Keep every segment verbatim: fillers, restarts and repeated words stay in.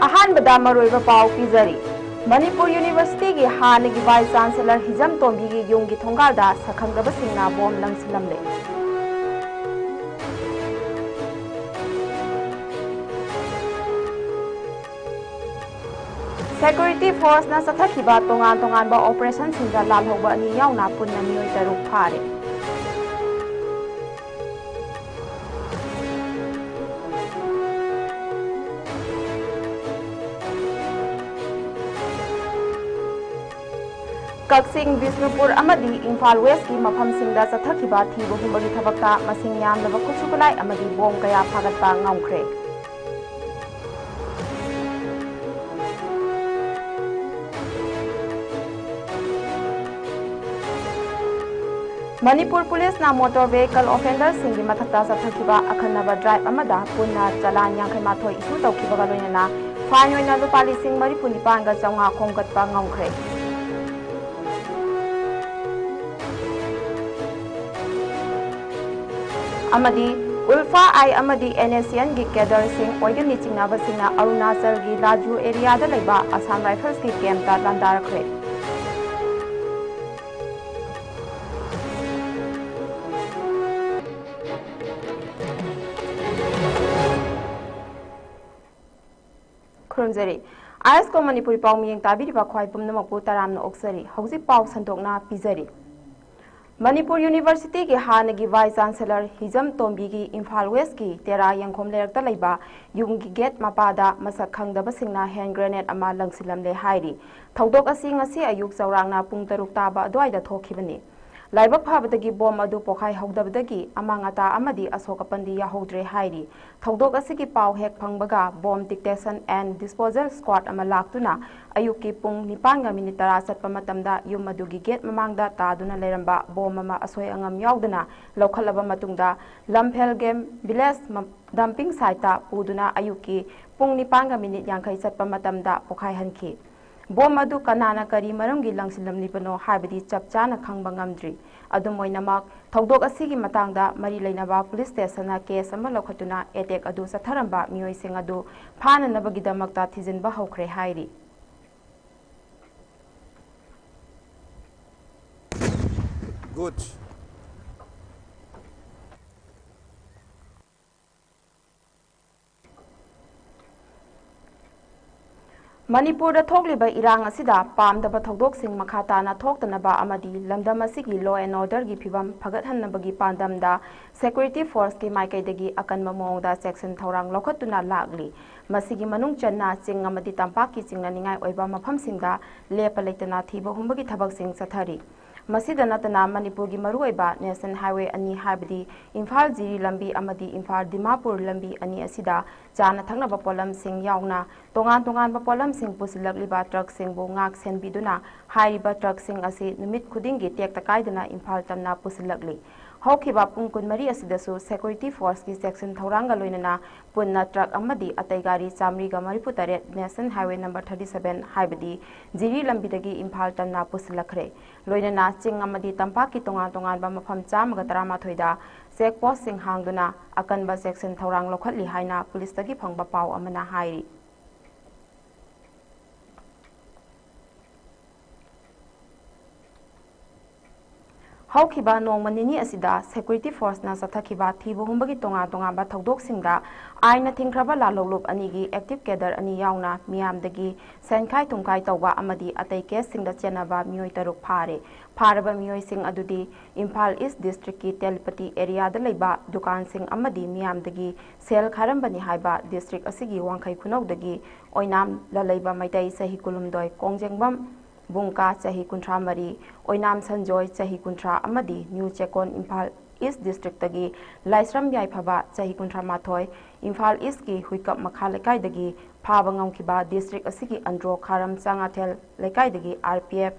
ꯑꯍꯥꯟꯕꯗ ꯃꯔꯨꯑꯣꯏꯕ ꯄꯥꯎ ꯄꯤꯖꯔꯤ꯫ ꯃꯅꯤꯄꯨꯔ ꯌꯨꯅꯤꯚꯔꯁꯤꯇꯤꯒꯤ ꯍꯥꯟꯅꯒꯤ ꯚꯥꯏꯁ ꯆꯥꯟꯁꯦꯂꯔ ꯍꯤꯖꯝ ꯇꯣꯝꯕꯤꯒꯤ ꯌꯨꯝꯒꯤ ꯊꯣꯡꯒꯥꯜꯗ ꯁꯛꯈꯪꯗꯕꯁꯤꯡꯅ ꯕꯣꯝ ꯂꯪꯁꯤꯜꯂꯝꯂꯦ꯫ ꯁꯦꯀ꯭ꯌꯨꯔꯤꯇꯤ ꯐꯣꯔꯁꯅ ꯆꯠꯊꯈꯤꯕ ꯇꯣꯉꯥꯟ ꯇꯣꯉꯥꯟꯕ ꯑꯣꯄꯔꯦꯁꯟꯁꯤꯡꯗ ꯂꯥꯜꯍꯧꯕ ꯑꯅꯤ ꯌꯥꯎꯅ ꯄꯨꯟꯅ ꯃꯤꯑꯣꯏ ꯇꯔꯨꯛ ꯐꯥꯔꯦ꯫ ꯀꯛꯆꯤꯡ, ꯕꯤꯁꯅꯨꯄꯨꯔ ꯑꯃꯗꯤ ꯏꯝꯐꯥꯜ ꯋꯦꯁꯀꯤ ꯃꯐꯝꯁꯤꯡꯗ ꯆꯠꯊꯈꯤꯕ ꯊꯤꯕ ꯍꯨꯝꯕꯒꯤ ꯊꯕꯛꯇ ꯃꯁꯤꯡ ꯌꯥꯝꯂꯕ ꯈꯨꯠꯁꯨ ꯈꯨꯠꯂꯥꯏ ꯑꯃꯗꯤ ꯕꯣꯝ ꯀꯌꯥ ꯐꯥꯒꯠꯄ ꯉꯝꯈ꯭ꯔꯦ꯫ ꯃꯅꯤꯄꯨꯔ ꯄꯨꯂꯤꯁꯅ ꯃꯣꯇꯣꯔ ꯚꯦꯍꯤꯀꯜ ꯑꯣꯐꯦꯟꯗꯔꯁꯤꯡꯒꯤ ꯃꯊꯛꯇ ꯆꯠꯊꯈꯤꯕ ꯑꯈꯟꯅꯕ ꯗ꯭ꯔꯥꯏꯚ ꯑꯃꯗ ꯄꯨꯟꯅ ꯆꯂꯥꯟ ꯌꯥꯡꯈꯩ ꯃꯥꯊꯣꯏ ꯏꯁꯨ ꯇꯧꯈꯤꯕꯒ ꯂꯣꯏꯅꯅ ꯐꯥꯏꯟ ꯑꯣꯏꯅ ꯂꯨꯄꯥ ꯂꯤꯁꯤꯡ ꯃꯔꯤꯐꯨ ꯅꯤꯄꯥꯟꯒ ꯆꯥꯝꯃꯉꯥ ꯈꯣꯝꯒꯠꯄ ꯉꯝꯈ꯭ꯔꯦ꯫ ꯑꯃꯗꯤ ꯎꯜꯐꯥ ꯑꯥꯏ ꯑꯃꯗꯤ ꯑꯦꯟ ꯑꯦꯁ ꯁꯤ ꯑꯦꯟꯒꯤ ꯀꯦꯗꯔꯁꯤꯡ ꯑꯣꯏꯒꯅꯤ ꯆꯤꯡꯅꯕꯁꯤꯡꯅ ꯑꯔꯨꯅꯥꯆꯜꯒꯤ ꯂꯥꯖꯨ ꯑꯦꯔꯤꯌꯥꯗ ꯂꯩꯕ ꯑꯁꯥꯝ ꯔꯥꯏꯐꯜꯁꯀꯤ ꯀꯦꯝꯞꯇ ꯂꯥꯟꯗꯥꯔꯛꯈ꯭ꯔꯦ꯫ ꯈꯨꯔꯨꯝꯖꯔꯤ꯫ ꯑꯥꯏ ꯑꯦꯁ ꯀꯣ ꯃꯅꯤꯄꯨꯔꯤ ꯄꯥꯎ ꯃꯤꯌꯦꯡ ꯇꯥꯕꯤꯔꯤꯕ ꯈ꯭ꯋꯥꯏ ꯄꯨꯝꯅꯃꯛꯄꯨ ꯇꯔꯥꯝꯅ ꯑꯣꯛꯆꯔꯤ꯫ ꯍꯧꯖꯤꯛ ꯄꯥꯎ ꯁꯟꯗꯣꯛꯅ ꯄꯤꯖꯔꯤ꯫ ꯃꯅꯤꯄꯨꯔ ꯌꯨꯅꯤꯚꯔꯁꯤꯇꯤꯒꯤ ꯍꯥꯟꯅꯒꯤ ꯚꯥꯏꯁ ꯆꯥꯟꯁꯦꯂꯔ ꯍꯤꯖꯝ ꯇꯣꯝꯕꯤꯒꯤ ꯏꯝꯐꯥꯜ ꯋꯦꯁꯀꯤ ꯇꯦꯔꯥ ꯌꯦꯡꯈꯣꯝ ꯂꯩꯔꯛꯇ ꯂꯩꯕ ꯌꯨꯝꯒꯤ ꯒꯦꯠ ꯃꯄꯥꯗ ꯃꯁꯛ ꯈꯪꯗꯕꯁꯤꯡꯅ ꯍꯦꯟ ꯒ꯭ꯔꯦꯅꯦꯗ ꯑꯃ ꯂꯪꯁꯤꯜꯂꯝꯂꯦ ꯍꯥꯏꯔꯤ꯫ ꯊꯧꯗꯣꯛ ꯑꯁꯤ ꯉꯁꯤ ꯑꯌꯨꯛ ꯆꯥꯎꯔꯥꯛꯅ ꯄꯨꯡ ꯇꯔꯨꯛ ꯇꯥꯕ ꯑꯗꯨꯋꯥꯏꯗ ꯊꯣꯛꯈꯤꯕꯅꯤ꯫ ꯂꯥꯏꯕꯛ ꯐꯕꯗꯒꯤ ꯕꯣꯝ ꯑꯗꯨ ꯄꯣꯈꯥꯏꯍꯧꯗꯕꯗꯒꯤ ꯑꯃꯥꯡ ꯑꯇꯥ ꯑꯃꯗꯤ ꯑꯁꯣꯛ ꯑꯄꯟꯗꯤ ꯌꯥꯎꯍꯧꯗ꯭ꯔꯦ ꯍꯥꯏꯔꯤ꯫ ꯊꯧꯗꯣꯛ ꯑꯁꯤꯒꯤ ꯄꯥꯎ ꯍꯦꯛ ꯐꯪꯕꯒ Bomb Detection and Disposal Squad ꯑꯃ ꯂꯥꯛꯇꯨꯅ ꯑꯌꯨꯛꯀꯤ ꯄꯨꯡ ꯅꯤꯄꯥꯟꯒ ꯃꯤꯅꯤꯠ ꯇꯔꯥ ꯆꯠꯄ ꯃꯇꯝꯗ ꯌꯨꯝ ꯑꯗꯨꯒꯤ ꯒꯦꯠ ꯃꯃꯥꯡꯗ ꯇꯥꯗꯨꯅ ꯂꯩꯔꯝꯕ ꯕꯣꯝ ꯑꯃ ꯑꯁꯣꯏ ꯑꯉꯥꯝ ꯌꯥꯎꯗꯅ ꯂꯧꯈꯠꯂꯕ ꯃꯇꯨꯡꯗ ꯂꯝꯐꯦꯜꯒꯦꯝ ꯚꯤꯂꯦꯖ ꯗꯝꯄꯤꯡ ꯁꯥꯏꯠꯇ ꯄꯨꯗꯨꯅ ꯑꯌꯨꯛꯀꯤ ꯄꯨꯡ ꯅꯤꯄꯥꯟꯒ ꯃꯤꯅꯤꯠ ꯌꯥꯡꯈꯩ ꯆꯠꯄ ꯃꯇꯝꯗ ꯄꯣꯈꯥꯏꯍꯟꯈꯤ꯫ ꯕꯣꯝ ꯑꯗꯨ ꯀꯅꯥꯅ ꯀꯔꯤ ꯃꯔꯝꯒꯤ ꯂꯪꯁꯤꯜꯂꯝꯂꯤꯕꯅꯣ ꯍꯥꯏꯕꯗꯤ ꯆꯞ ꯆꯥꯅ ꯈꯪꯕ ꯉꯝꯗ꯭ꯔꯤ꯫ ꯑꯗꯨꯝ ꯑꯣꯏꯅꯃꯛ, ꯊꯧꯗꯣꯛ ꯑꯁꯤꯒꯤ ꯃꯇꯥꯡꯗ ꯃꯔꯤ ꯂꯩꯅꯕ ꯄꯨꯂꯤꯁ ꯁ꯭ꯇꯦꯁꯟꯅ ꯀꯦꯁ ꯑꯃ ꯂꯧꯈꯠꯇꯨꯅ ꯑꯦꯇꯦꯛ ꯑꯗꯨ ꯆꯠꯊꯔꯝꯕ ꯃꯤꯑꯣꯏꯁꯤꯡ ꯑꯗꯨ ꯐꯥꯅꯅꯕꯒꯤꯗꯃꯛꯇ ꯊꯤꯖꯤꯟꯕ ꯍꯧꯈ꯭ꯔꯦ ꯍꯥꯏꯔꯤ꯫ Good. ꯃꯅꯤꯄꯨꯔꯗ ꯊꯣꯛꯂꯤꯕ ꯏꯔꯥꯡ ꯑꯁꯤꯗ ꯄꯥꯝꯗꯕ ꯊꯧꯗꯣꯛꯁꯤꯡ ꯃꯈꯥ ꯇꯥꯅ ꯊꯣꯛꯇꯅꯕ ꯑꯃꯗꯤ ꯂꯝꯗꯝ ꯑꯁꯤꯒꯤ law and orderꯒꯤ ꯐꯤꯕꯝ ꯐꯒꯠꯍꯟꯅꯕꯒꯤ ꯄꯥꯟꯗꯝꯗ security forceꯀꯤ ꯃꯥꯏꯀꯩꯗꯒꯤ ꯑꯀꯟꯕ ꯃꯑꯣꯡꯗ ꯆꯦꯛꯁꯤꯟ ꯊꯧꯔꯥꯡ ꯂꯧꯈꯠꯇꯨꯅ ꯂꯥꯛꯂꯤ꯫ ꯃꯁꯤꯒꯤ ꯃꯅꯨꯡ ꯆꯟꯅ ꯆꯤꯡ ꯑꯃꯗꯤ ꯇꯝꯄꯥꯛꯀꯤ ꯆꯤꯡꯅꯅꯤꯡꯉꯥꯏ ꯑꯣꯏꯕ ꯃꯐꯝꯁꯤꯡꯗ ꯂꯦꯞꯄ ꯂꯩꯇꯅ ꯊꯤꯕ ꯍꯨꯝꯕꯒꯤ ꯊꯕꯛꯁꯤꯡ ꯆꯠꯊꯔꯤ꯫ ꯃꯁꯤꯗ ꯅꯠꯇꯅ ꯃꯅꯤꯄꯨꯔꯒꯤ ꯃꯔꯨꯑꯣꯏꯕ national highway ꯑꯅꯤ ꯍꯥꯏꯕꯗꯤ ꯏꯝꯐꯥꯜ ꯖꯤꯔꯤ ꯂꯝꯕꯤ ꯑꯃꯗꯤ ꯏꯝꯐꯥꯜ ꯗꯤꯃꯥꯄꯨꯔ ꯂꯝꯕꯤ ꯑꯅꯤ ꯑꯁꯤꯗ ꯆꯥꯅ ꯊꯛꯅꯕ ꯄꯣꯠꯂꯝꯁꯤꯡ ꯌꯥꯎꯅ ꯇꯣꯉꯥꯟ ꯇꯣꯉꯥꯟꯕ ꯄꯣꯠꯂꯝꯁꯤꯡ ꯄꯨꯁꯤꯜꯂꯛꯂꯤꯕ ꯇ꯭ꯔꯛꯁꯤꯡꯕꯨ ꯉꯥꯛ ꯁꯦꯟꯕꯤꯗꯨꯅ ꯍꯥꯏꯔꯤꯕ ꯇ꯭ꯔꯛꯁꯤꯡ ꯑꯁꯤ ꯅꯨꯃꯤꯠ ꯈꯨꯗꯤꯡꯒꯤ ꯇꯦꯛꯇ ꯀꯥꯏꯗꯅ ꯏꯝꯐꯥꯜ ꯇꯝꯅ ꯄꯨꯁꯤꯜꯂꯛꯂꯤ꯫ ꯍꯧꯈꯤꯕ ꯄꯨꯡ ꯀꯨꯟꯃꯔꯤ ꯑꯁꯤꯗꯁꯨ security forceꯀꯤ ꯆꯦꯛꯁꯤꯟ ꯊꯧꯔꯥꯡꯒ ꯂꯣꯏꯅꯅ ꯄꯨꯟꯅ ꯇ꯭ꯔꯛ ꯑꯃꯗꯤ ꯑꯇꯩ ꯒꯥꯔꯤ ꯆꯥꯃꯔꯤꯒ ꯃꯔꯤꯐꯨ ꯇꯔꯦꯠ national highway number thirty seven ꯍꯥꯏꯕꯗꯤ ꯖꯤꯔꯤ ꯂꯝꯕꯤꯗꯒꯤ ꯏꯝꯐꯥꯜ ꯇꯝꯅ ꯄꯨꯁꯤꯜꯂꯛꯈ꯭ꯔꯦ꯫ ꯂꯣꯏꯅꯅ ꯆꯤꯡ ꯑꯃꯗꯤ ꯇꯝꯄꯥꯛꯀꯤ ꯇꯣꯉꯥꯟ ꯇꯣꯉꯥꯟꯕ ꯃꯐꯝ ꯆꯥꯝꯃꯒ ꯇꯔꯥꯃꯥꯊꯣꯏꯗ check postꯁꯤꯡ ꯍꯥꯡꯗꯨꯅ ꯑꯀꯟꯕ ꯆꯦꯛꯁꯤꯟ ꯊꯧꯔꯥꯡ ꯂꯧꯈꯠꯂꯤ ꯍꯥꯏꯅ ꯄꯨꯂꯤꯁꯇꯒꯤ ꯐꯪꯕ ꯄꯥꯎ ꯑꯃꯅ ꯍꯥꯏꯔꯤ꯫ ꯍꯧꯈꯤꯕ ꯅꯣꯡꯃ ꯅꯤꯅꯤ ꯑꯁꯤꯗ security forceꯅ ꯆꯠꯊꯈꯤꯕ ꯊꯤꯕ ꯍꯨꯝꯕꯒꯤ ꯇꯣꯉꯥꯟ ꯇꯣꯉꯥꯟꯕ ꯊꯧꯗꯣꯛꯁꯤꯡꯗ ꯑꯥꯏꯟꯅ ꯊꯤꯡꯈ꯭ꯔꯕ ꯂꯥꯜꯍꯧꯂꯨꯞ ꯑꯅꯤꯒꯤ active cadre ꯑꯅꯤ ꯌꯥꯎꯅ ꯃꯤꯌꯥꯝꯗꯒꯤ ꯁꯦꯟꯈꯥꯏ ꯊꯨꯝꯈꯥꯏ ꯇꯧꯕ ꯑꯃꯗꯤ ꯑꯇꯩ caseꯁꯤꯡꯗ ꯆꯦꯟꯅꯕ ꯃꯤꯑꯣꯏ ꯇꯔꯨꯛ ꯐꯥꯔꯦ꯫ ꯐꯥꯔꯕ ꯃꯤꯑꯣꯏꯁꯤꯡ ꯑꯗꯨꯗꯤ ꯏꯝꯐꯥꯜ East districtꯀꯤ ꯇꯦꯂꯤꯄꯇꯤ areaꯗ ꯂꯩꯕ ꯗꯨꯀꯥꯟꯁꯤꯡ ꯑꯃꯗꯤ ꯃꯤꯌꯥꯝꯗꯒꯤ ꯁꯦꯜ ꯈꯥꯏꯔꯝꯕꯅꯤ ꯍꯥꯏꯕ district ꯑꯁꯤꯒꯤ ꯋꯥꯡꯈꯩ ꯈꯨꯅꯧꯗꯒꯤ ꯑꯣꯏꯅꯥꯝ ꯂꯂꯩꯕ ꯃꯩꯇꯩ ꯆꯍꯤ ꯀꯨꯟꯍꯨꯝꯗꯣꯏ, ꯀꯣꯡꯖꯦꯡꯕꯝ ꯕꯨꯡꯀꯥ ꯆꯍꯤ ꯀꯨꯟꯊ꯭ꯔꯥ ꯃꯔꯤ, ꯑꯣꯏꯅꯥꯝ ꯁꯟꯖꯣꯏ ꯆꯍꯤ ꯀꯨꯟꯊ꯭ꯔꯥ ꯑꯃꯗꯤ ꯅ꯭ꯌꯨ ꯆꯦꯛꯀꯣꯟ ꯏꯝꯐꯥꯜ East districtꯇꯒꯤ ꯂꯥꯏꯁ꯭ꯔꯝ ꯌꯥꯏꯐꯕ ꯆꯍꯤ ꯀꯨꯟꯊ꯭ꯔꯥ ꯃꯥꯊꯣꯏ, ꯏꯝꯐꯥꯜ Eastꯀꯤ ꯍꯨꯏꯀꯞ ꯃꯈꯥ ꯂꯩꯀꯥꯏꯗꯒꯤ ꯐꯥꯕ ꯉꯝꯈꯤꯕ district ꯑꯁꯤꯒꯤ ꯑꯟꯗ꯭ꯔꯣ ꯈꯥꯔꯝ ꯆꯥꯉꯥꯊꯦꯜ ꯂꯩꯀꯥꯏꯗꯒꯤ R P F,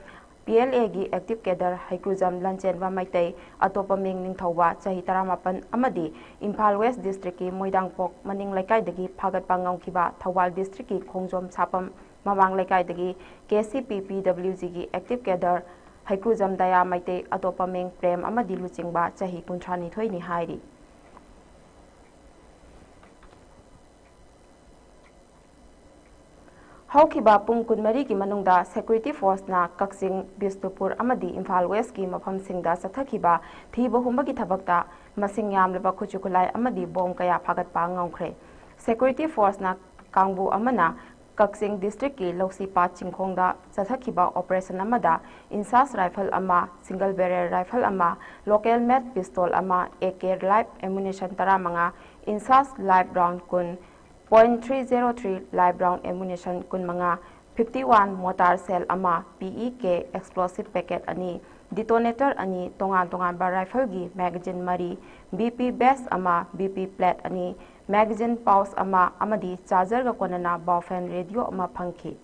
P L Aꯒꯤ active cadre ꯍꯩꯀ꯭ꯔꯨꯖꯝ ꯂꯟꯆꯦꯟꯕ ꯃꯩꯇꯩ, ꯑꯇꯣꯞꯄ ꯃꯤꯡ ꯅꯤꯡꯊꯧꯕ ꯆꯍꯤ ꯇꯔꯥꯃꯥꯄꯟ ꯑꯃꯗꯤ ꯏꯝꯐꯥꯜ West districtꯀꯤ ꯃꯣꯏꯔꯥꯡꯄꯣꯛ ꯃꯅꯤꯡ ꯂꯩꯀꯥꯏꯗꯒꯤ ꯐꯥꯒꯠꯄ ꯉꯝꯈꯤꯕ ꯊꯧꯕꯥꯜ districtꯀꯤ ꯈꯣꯡꯖꯣꯝ ꯁꯥꯄꯝ ꯃꯃꯥꯡ ꯂꯩꯀꯥꯏꯗꯒꯤ ꯀꯦ ꯁꯤ ꯄꯤ ꯄꯤ ꯗꯕ꯭ꯂꯤꯎ ꯖꯤꯒꯤ active cadre ꯍꯩꯀ꯭ꯔꯨꯖꯝ ꯗꯌꯥ ꯃꯩꯇꯩ, ꯑꯇꯣꯞꯄ ꯃꯤꯡ ꯄ꯭ꯔꯦꯝ ꯑꯃꯗꯤ ꯂꯨꯆꯤꯡꯕ ꯆꯍꯤ ꯀꯨꯟꯊ꯭ꯔꯥ ꯅꯤꯊꯣꯏꯅꯤ ꯍꯥꯏꯔꯤ꯫ ꯍꯧꯈꯤꯕ ꯄꯨꯡ ꯀꯨꯟꯃꯔꯤꯒꯤ ꯃꯅꯨꯡꯗ security forceꯅ ꯀꯛꯆꯤꯡ, ꯕꯤꯁꯅꯨꯄꯨꯔ ꯑꯃꯗꯤ ꯏꯝꯐꯥꯜ ꯋꯦꯁꯀꯤ ꯃꯐꯝꯁꯤꯡꯗ ꯆꯠꯊꯈꯤꯕ ꯊꯤꯕ ꯍꯨꯝꯕꯒꯤ ꯊꯕꯛꯇ ꯃꯁꯤꯡ ꯌꯥꯝꯂꯕ ꯈꯨꯠꯁꯨ ꯈꯨꯠꯂꯥꯏ ꯑꯃꯗꯤ ꯕꯣꯝ ꯀꯌꯥ ꯐꯥꯒꯠꯄ ꯉꯝꯈ꯭ꯔꯦ꯫ Security forceꯅ ꯀꯥꯡꯕꯨ ꯑꯃꯅ ꯀꯛꯆꯤꯡ districtꯀꯤ ꯂꯧꯁꯤꯄꯥꯠ ꯆꯤꯡꯈꯣꯡꯗ ꯆꯠꯊꯈꯤꯕ operation ꯑꯃꯗ INSAS rifle ꯑꯃ, single barrel rifle ꯑꯃ, local made pistol ꯑꯃ, A K live ammunition ꯇꯔꯥꯃꯉꯥ, INSAS live round ꯀꯨꯟ, point three zero three live round ammunition ꯀꯨꯟꯃꯉꯥ, fifty one mortar shell ꯑꯃ, P E K explosive packet ꯑꯅꯤ, detonator ꯑꯅꯤ, ꯇꯣꯉꯥꯟ ꯇꯣꯉꯥꯟꯕ rifleꯒꯤ magazine ꯃꯔꯤ, B P vest ꯑꯃ, B P plate ꯑꯅꯤ, magazine pouch ꯑꯃ ꯑꯃꯗꯤ chargerꯒ ꯀꯣꯟꯅꯅ Baofeng radio ꯑꯃ ꯐꯪꯈꯤ꯫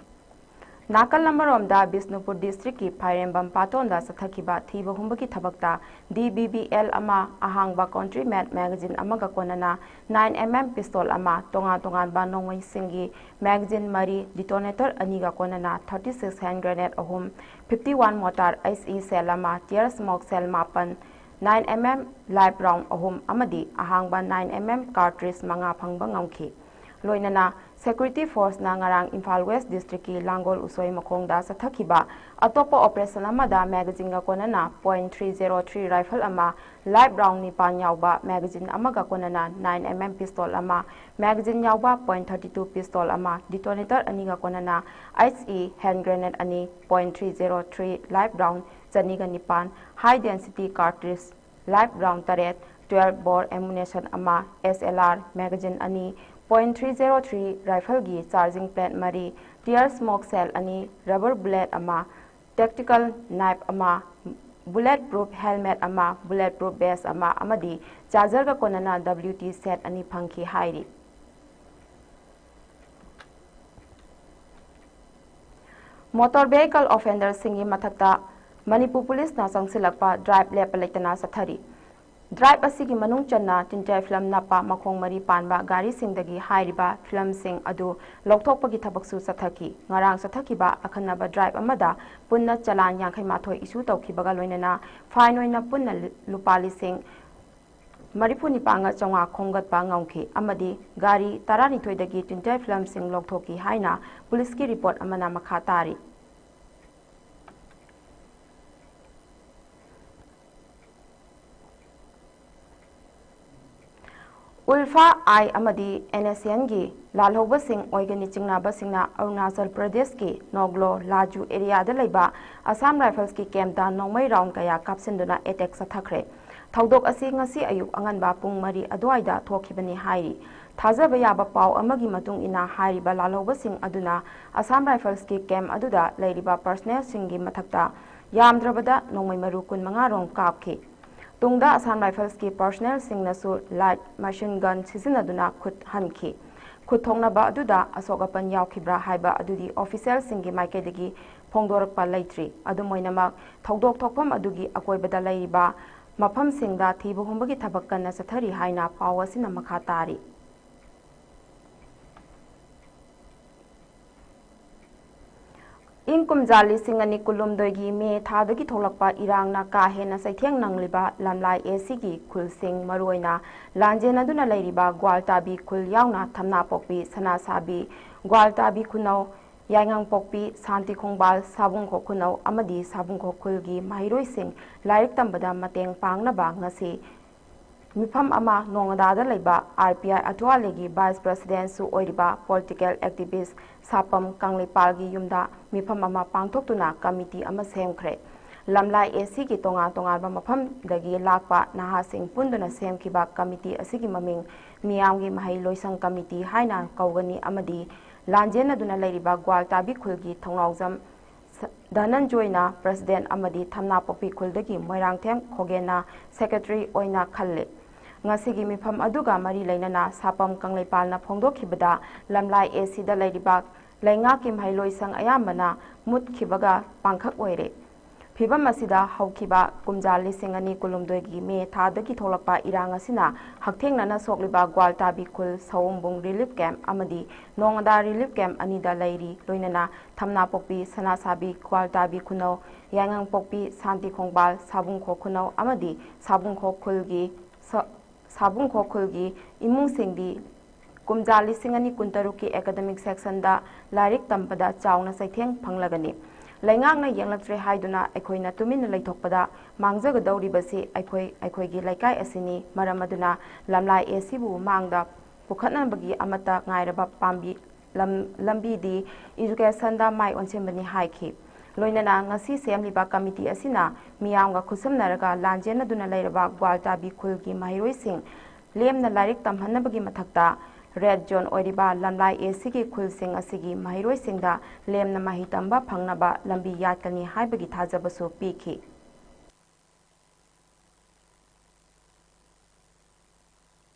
ꯅꯥꯀꯜ ꯑꯃꯔꯣꯝꯗ ꯕꯤꯁꯅꯨꯄꯨꯔ districtꯀꯤ ꯐꯥꯏꯔꯦꯝꯕꯝ ꯄꯥꯇꯣꯟꯗ ꯆꯠꯊꯈꯤꯕ ꯊꯤꯕ ꯍꯨꯝꯕꯒꯤ ꯊꯕꯛꯇ D B B L ꯑꯃ, ꯑꯍꯥꯡꯕ country made magazine ꯑꯃꯒ ꯀꯣꯟꯅꯅ nine M M pistol ꯑꯃ, ꯇꯣꯉꯥꯟ ꯇꯣꯉꯥꯟꯕ ꯅꯣꯡꯃꯩꯁꯤꯡꯒꯤ magazine ꯃꯔꯤ, detonator ꯑꯅꯤꯒ ꯀꯣꯟꯅꯅ thirty six hand grenade ꯑꯍꯨꯝ, fifty one mortar H E shell ꯑꯃ, tear smoke shell ꯃꯥꯄꯟ, nine M M live round ꯑꯍꯨꯝ ꯑꯃꯗꯤ ꯑꯍꯥꯡꯕ nine M M cartridge ꯃꯉꯥ ꯐꯪꯕ ꯉꯝꯈꯤ꯫ ꯂꯣꯏꯅꯅ security forceꯅ ꯉꯔꯥꯡ ꯏꯝꯐꯥꯜ West districtꯀꯤ ꯂꯥꯡꯒꯣꯜ ꯎꯁꯣꯏ ꯃꯈꯣꯡꯗ ꯆꯠꯊꯈꯤꯕ ꯑꯇꯣꯞꯄ operation ꯑꯃꯗ magazineꯒ ꯀꯣꯟꯅꯅ point three zero three rifle ꯑꯃ, live round ꯅꯤꯄꯥꯟ ꯌꯥꯎꯕ magazine ꯑꯃꯒ ꯀꯣꯟꯅꯅ nine M M pistol ꯑꯃ, magazine ꯌꯥꯎꯕ point thirty two pistol ꯑꯃ, detonator ꯑꯅꯤꯒ ꯀꯣꯟꯅꯅ H E hand grenade ꯑꯅꯤ, point three zero three live round ꯆꯅꯤꯒ ꯅꯤꯄꯥꯟ, high density cartridge live round ꯇꯔꯦꯠ, twelve bore ammunition ꯑꯃ, S L R magazine ꯑꯅꯤ, point three zero three rifleꯒꯤ charging plate ꯃꯔꯤ, tear smoke shell ꯑꯅꯤ, rubber bullet ꯑꯃ, tactical knife ꯑꯃ, bullet proof helmet ꯑꯃ, bullet proof vest ꯑꯃ ꯑꯃꯗꯤ chargerꯒ ꯀꯣꯟꯅꯅ W T set ꯑꯅꯤ ꯐꯪꯈꯤ ꯍꯥꯏꯔꯤ꯫ Motor vehicle offenderꯁꯤꯡꯒꯤ ꯃꯊꯛꯇ ꯃꯅꯤꯄꯨꯔ ꯄꯨꯂꯤꯁꯅ ꯆꯪꯁꯤꯜꯂꯛꯄ drive ꯂꯦꯞꯄ ꯂꯩꯇꯅ ꯆꯠꯊꯔꯤ꯫ ꯗ꯭ꯔꯥꯏꯕ ꯑꯁꯤꯒꯤ ꯃꯅꯨꯡ ꯆꯟꯅ ꯇꯤꯟꯇꯌꯥ ꯐꯤꯂꯝ ꯅꯞꯄ ꯃꯈꯣꯡ ꯃꯔꯤ ꯄꯥꯟꯕ ꯒꯥꯔꯤꯁꯤꯡꯗꯒꯤ ꯍꯥꯏꯔꯤꯕ ꯐꯤꯂꯝꯁꯤꯡ ꯑꯗꯨ ꯂꯧꯊꯣꯛꯄꯒꯤ ꯊꯕꯛꯁꯨ ꯆꯠꯊꯈꯤ꯫ ꯉꯔꯥꯡ ꯆꯠꯊꯈꯤꯕ ꯑꯈꯟꯅꯕ ꯗ꯭ꯔꯥꯏꯕ ꯑꯃꯗ ꯄꯨꯟꯅ ꯆꯂꯥꯟ ꯌꯥꯡꯈꯩ ꯃꯥꯊꯣꯏ ꯏꯁꯨ ꯇꯧꯈꯤꯕꯒ ꯂꯣꯏꯅꯅ ꯐꯥꯏꯟ ꯑꯣꯏꯅ ꯄꯨꯟꯅ ꯂꯨꯄꯥ ꯂꯤꯁꯤꯡ ꯃꯔꯤꯐꯨ ꯅꯤꯄꯥꯟꯒ ꯆꯥꯝꯃꯉꯥ ꯈꯣꯝꯒꯠꯄ ꯉꯝꯈꯤ ꯑꯃꯗꯤ ꯒꯥꯔꯤ ꯇꯔꯥꯅꯤꯊꯣꯏꯗꯒꯤ ꯇꯤꯟꯇꯌꯥ ꯐꯤꯂꯝꯁꯤꯡ ꯂꯧꯊꯣꯛꯈꯤ ꯍꯥꯏꯅ ꯄꯨꯂꯤꯁꯀꯤ ꯔꯤꯄꯣꯔꯠ ꯑꯃꯅ ꯃꯈꯥ ꯇꯥꯔꯤ꯫ ꯎꯜꯐꯥ ꯑꯥꯏ ꯑꯃꯗꯤ ꯑꯦꯟ ꯑꯦꯁ ꯑꯦꯟꯒꯤ ꯂꯥꯜꯍꯧꯕꯁꯤꯡ ꯑꯣꯏꯒꯅꯤ ꯆꯤꯡꯅꯕꯁꯤꯡꯅ ꯑꯔꯨꯅꯥꯆꯜ ꯄ꯭ꯔꯗꯦꯁꯀꯤ ꯅꯣꯒꯂꯣ ꯂꯥꯖꯨ ꯑꯦꯔꯤꯌꯥꯗ ꯂꯩꯕ ꯑꯁꯥꯝ ꯔꯥꯏꯐꯜꯁꯀꯤ ꯀꯦꯝꯞꯇ ꯅꯣꯡꯃꯩ ꯔꯥꯎꯟ ꯀꯌꯥ ꯀꯥꯞꯁꯤꯟꯗꯨꯅ ꯑꯦꯇꯦꯛ ꯆꯠꯊꯈ꯭ꯔꯦ꯫ ꯊꯧꯗꯣꯛ ꯑꯁꯤ ꯉꯁꯤ ꯑꯌꯨꯛ ꯑꯉꯟꯕ ꯄꯨꯡ ꯃꯔꯤ ꯑꯗꯨꯋꯥꯏꯗ ꯊꯣꯛꯈꯤꯕꯅꯤ ꯍꯥꯏꯔꯤ꯫ ꯊꯥꯖꯕ ꯌꯥꯕ ꯄꯥꯎ ꯑꯃꯒꯤ ꯃꯇꯨꯡ ꯏꯟꯅ ꯍꯥꯏꯔꯤꯕ ꯂꯥꯜꯍꯧꯕꯁꯤꯡ ꯑꯗꯨꯅ ꯑꯁꯥꯝ ꯔꯥꯏꯐꯜꯁꯀꯤ ꯀꯦꯝꯞ ꯑꯗꯨꯗ ꯂꯩꯔꯤꯕ ꯄꯔꯁꯅꯦꯜꯁꯤꯡꯒꯤ ꯃꯊꯛꯇ ꯌꯥꯝꯗ꯭ꯔꯕꯗ ꯅꯣꯡꯃꯩ ꯃꯔꯨ ꯀꯨꯟꯃꯉꯥ ꯔꯣꯝ ꯀꯥꯞꯈꯤ꯫ ꯇꯨꯡꯗ ꯑꯁꯥꯝ ꯔꯥꯏꯐꯜꯁꯀꯤ ꯄꯔꯁꯅꯦꯜꯁꯤꯡꯅꯁꯨ ꯂꯥꯏꯠ ꯃꯦꯁꯤꯟ ꯒꯟ ꯁꯤꯖꯤꯟꯅꯗꯨꯅ ꯈꯨꯠ ꯍꯟꯈꯤ꯫ ꯈꯨꯠ ꯊꯣꯛꯅꯕ ꯑꯗꯨꯗ ꯑꯁꯣꯛ ꯑꯄꯟ ꯌꯥꯎꯈꯤꯕ꯭ꯔꯥ ꯍꯥꯏꯕ ꯑꯗꯨꯗꯤ ꯑꯣꯐꯤꯁꯤꯌꯦꯜꯁꯤꯡꯒꯤ ꯃꯥꯏꯀꯩꯗꯒꯤ ꯐꯣꯡꯗꯣꯔꯛꯄ ꯂꯩꯇ꯭ꯔꯤ꯫ ꯑꯗꯨꯝ ꯑꯣꯏꯅꯃꯛ, ꯊꯧꯗꯣꯛ ꯊꯣꯛꯐꯝ ꯑꯗꯨꯒꯤ ꯑꯀꯣꯏꯕꯗ ꯂꯩꯔꯤꯕ ꯃꯐꯝꯁꯤꯡꯗ ꯊꯤꯕ ꯍꯨꯝꯕꯒꯤ ꯊꯕꯛ ꯀꯟꯅ ꯆꯠꯊꯔꯤ ꯍꯥꯏꯅ ꯄꯥꯎ ꯑꯁꯤꯅ ꯃꯈꯥ ꯇꯥꯔꯤ꯫ ꯏꯪ ꯀꯨꯝꯖꯥ ꯂꯤꯁꯤꯡ ꯑꯅꯤ ꯀꯨꯟꯍꯨꯝꯗꯣꯏꯒꯤ ꯃꯦ ꯊꯥꯗꯒꯤ ꯊꯣꯛꯂꯛꯄ ꯏꯔꯥꯡꯅ ꯀꯥ ꯍꯦꯟꯅ ꯆꯩꯊꯦꯡ ꯅꯪꯂꯤꯕ ꯂꯝꯂꯥꯏ ꯑꯦ ꯁꯤꯒꯤ ꯈꯨꯜꯁꯤꯡ, ꯃꯔꯨꯑꯣꯏꯅ ꯂꯥꯟꯖꯦꯟꯅꯗꯨꯅ ꯂꯩꯔꯤꯕ ꯒ꯭ꯋꯥꯜꯇꯥꯕꯤ ꯈꯨꯜ ꯌꯥꯎꯅ ꯊꯝꯅꯥꯄꯣꯛꯄꯤ, ꯁꯅꯥꯁꯥꯕꯤ, ꯒ꯭ꯋꯥꯜꯇꯥꯕꯤ ꯈꯨꯅꯧ, ꯌꯥꯏꯉꯪꯄꯣꯛꯄꯤ, ꯁꯥꯟꯇꯤ ꯈꯣꯡꯕꯥꯜ, ꯁꯥꯕꯨꯡꯈꯣꯛ ꯈꯨꯅꯧ ꯑꯃꯗꯤ ꯁꯥꯕꯨꯡꯈꯣꯛ ꯈꯨꯜꯒꯤ ꯃꯍꯩꯔꯣꯏꯁꯤꯡ ꯂꯥꯏꯔꯤꯛ ꯇꯝꯕꯗ ꯃꯇꯦꯡ ꯄꯥꯡꯅꯕ ꯉꯁꯤ ꯃꯤꯐꯝ ꯑꯃ ꯅꯣꯉꯥꯗꯥꯗ ꯂꯩꯕ ꯑꯥꯔ ꯄꯤ ꯑꯥꯏ ꯑꯊ꯭ꯋꯥꯂꯦꯒꯤ ꯚꯥꯏꯁ ꯄ꯭ꯔꯁꯤꯗꯦꯟꯠꯁꯨ ꯑꯣꯏꯔꯤꯕ ꯄꯣꯂꯤꯇꯤꯀꯦꯜ ꯑꯦꯛꯇꯤꯚꯤꯁꯠ ꯁꯥꯄꯝ ꯀꯪꯂꯩꯄꯥꯜꯒꯤ ꯌꯨꯝꯗ ꯃꯤꯐꯝ ꯑꯃ ꯄꯥꯡꯊꯣꯛꯇꯨꯅ ꯀꯃꯤꯇꯤ ꯑꯃ ꯁꯦꯝꯈ꯭ꯔꯦ꯫ ꯂꯝꯂꯥꯏ ꯑꯦ ꯁꯤꯒꯤ ꯇꯣꯉꯥꯟ ꯇꯣꯉꯥꯟꯕ ꯃꯐꯝꯗꯒꯤ ꯂꯥꯛꯄ ꯅꯍꯥꯁꯤꯡ ꯄꯨꯟꯗꯨꯅ ꯁꯦꯝꯈꯤꯕ ꯀꯃꯤꯇꯤ ꯑꯁꯤꯒꯤ ꯃꯃꯤꯡ ꯃꯤꯌꯥꯝꯒꯤ ꯃꯍꯩ ꯂꯣꯏꯁꯪ ꯀꯃꯤꯇꯤ ꯍꯥꯏꯅ ꯀꯧꯒꯅꯤ ꯑꯃꯗꯤ ꯂꯥꯟꯖꯦꯟꯅꯗꯨꯅ ꯂꯩꯔꯤꯕ ꯒ꯭ꯋꯥꯜꯇꯥꯕꯤ ꯈꯨꯜꯒꯤ ꯊꯧꯅꯥꯎꯖꯝ ꯁ-, ꯙꯅꯟꯖꯣꯏꯅ ꯄ꯭ꯔꯁꯤꯗꯦꯟꯠ ꯑꯃꯗꯤ ꯊꯝꯅꯥꯄꯣꯛꯄꯤ ꯈꯨꯜꯗꯒꯤ ꯃꯣꯏꯔꯥꯡꯊꯦꯝ ꯈꯣꯒꯦꯟꯅ ꯁꯦꯀ꯭ꯔꯦꯇꯔꯤ ꯑꯣꯏꯅ ꯈꯜꯂꯦ꯫ ꯉꯁꯤꯒꯤ ꯃꯤꯐꯝ ꯑꯗꯨꯒ ꯃꯔꯤ ꯂꯩꯅꯅ ꯁꯥꯄꯝ ꯀꯪꯂꯩꯄꯥꯜꯅ ꯐꯣꯡꯗꯣꯛꯈꯤꯕꯗ, ꯂꯝꯂꯥꯏ ꯑꯦ ꯁꯤꯗ ꯂꯩꯔꯤꯕ ꯂꯩꯉꯥꯛꯀꯤ ꯃꯍꯩꯂꯣꯏꯁꯪ ꯑꯌꯥꯝꯕꯅ ꯃꯨꯠꯈꯤꯕꯒ ꯄꯥꯡꯈꯛ ꯑꯣꯏꯔꯦ꯫ ꯐꯤꯕꯝ ꯑꯁꯤꯗ ꯍꯧꯈꯤꯕ ꯀꯨꯝꯖꯥ ꯂꯤꯁꯤꯡ ꯑꯅꯤ ꯀꯨꯟꯍꯨꯝꯗꯣꯏꯒꯤ ꯃꯦ ꯊꯥꯗꯒꯤ ꯊꯣꯛꯂꯛꯄ ꯏꯔꯥꯡ ꯑꯁꯤꯅ ꯍꯛꯊꯦꯡꯅꯅ ꯁꯣꯛꯂꯤꯕ ꯒ꯭ꯋꯥꯜꯇꯥꯕꯤ ꯈꯨꯜ ꯁꯋꯣꯝꯕꯨꯡ ꯔꯤꯂꯤꯐ ꯀꯦꯝꯞ ꯑꯃꯗꯤ ꯅꯣꯡꯉꯥꯗꯥ ꯔꯤꯂꯤꯐ ꯀꯦꯝꯞ ꯑꯅꯤꯗ ꯂꯩꯔꯤ꯫ ꯂꯣꯏꯅꯅ ꯊꯝꯅꯥꯄꯣꯛꯄꯤ, ꯁꯅꯥꯁꯥꯕꯤ, ꯒ꯭ꯋꯥꯜꯇꯥꯕꯤ ꯈꯨꯅꯧ, ꯌꯥꯏꯉꯪꯄꯣꯛꯄꯤ, ꯁꯥꯟꯇꯤ ꯈꯣꯡꯕꯥꯜ, ꯁꯥꯕꯨꯡꯈꯣꯛ ꯈꯨꯅꯧ ꯑꯃꯗꯤ ꯁꯥꯕꯨꯡꯈꯣꯛ ꯈꯨꯜꯒꯤ ꯁ-, ꯁꯥꯕꯨꯡꯈꯣꯛ ꯈꯨꯜꯒꯤ ꯏꯃꯨꯡꯁꯤꯡꯗꯤ ꯀꯨꯝꯖꯥ ꯂꯤꯁꯤꯡ ꯑꯅꯤ ꯀꯨꯟꯇꯔꯨꯛꯀꯤ ꯑꯦꯀꯥꯗꯃꯤꯛ ꯁꯦꯁꯟꯗ ꯂꯥꯏꯔꯤꯛ ꯇꯝꯕꯗ ꯆꯥꯎꯅ ꯆꯩꯊꯦꯡ ꯐꯪꯂꯒꯅꯤ꯫ ꯂꯩꯉꯥꯛꯅ ꯌꯦꯡꯂꯛꯇ꯭ꯔꯦ ꯍꯥꯏꯗꯨꯅ ꯑꯩꯈꯣꯏꯅ ꯇꯨꯃꯤꯟꯅ ꯂꯩꯊꯣꯛꯄꯗ ꯃꯥꯡꯖꯒꯗꯧꯔꯤꯕꯁꯤ ꯑꯩꯈꯣꯏ, ꯑꯩꯈꯣꯏꯒꯤ ꯂꯩꯀꯥꯏ ꯑꯁꯤꯅꯤ꯫ ꯃꯔꯝ ꯑꯗꯨꯅ ꯂꯝꯂꯥꯏ ꯑꯦ ꯁꯤꯕꯨ ꯃꯥꯡꯗ ꯄꯨꯈꯠꯅꯕꯒꯤ ꯑꯃꯠꯇ ꯉꯥꯏꯔꯕ ꯄꯥꯝꯕꯤ ꯂꯝ-, ꯂꯝꯕꯤꯗꯤ ꯏꯖꯨꯀꯦꯁꯟꯗ ꯃꯥꯏ ꯑꯣꯟꯁꯤꯟꯕꯅꯤ ꯍꯥꯏꯈꯤ꯫ ꯂꯣꯏꯅꯅ ꯉꯁꯤ ꯁꯦꯝꯂꯤꯕ ꯀꯃꯤꯇꯤ ꯑꯁꯤꯅ ꯃꯤꯌꯥꯝꯒ ꯈꯨꯠꯁꯝꯅꯔꯒ ꯂꯥꯟꯖꯦꯟꯅꯗꯨꯅ ꯂꯩꯔꯕ ꯒ꯭ꯋꯥꯜꯇꯥꯕꯤ ꯈꯨꯜꯒꯤ ꯃꯍꯩꯔꯣꯏꯁꯤꯡ ꯂꯦꯝꯅ ꯂꯥꯏꯔꯤꯛ ꯇꯝꯍꯟꯅꯕꯒꯤ ꯃꯊꯛꯇ ꯔꯦꯗ ꯖꯣꯟ ꯑꯣꯏꯔꯤꯕ ꯂꯝꯂꯥꯏ ꯑꯦ ꯁꯤꯒꯤ ꯈꯨꯜꯁꯤꯡ ꯑꯁꯤꯒꯤ ꯃꯍꯩꯔꯣꯏꯁꯤꯡꯗ ꯂꯦꯝꯅ ꯃꯍꯩ ꯇꯝꯕ ꯐꯪꯅꯕ ꯂꯝꯕꯤ ꯌꯥꯠꯀꯅꯤ ꯍꯥꯏꯕꯒꯤ ꯊꯥꯖꯕꯁꯨ ꯄꯤꯈꯤ꯫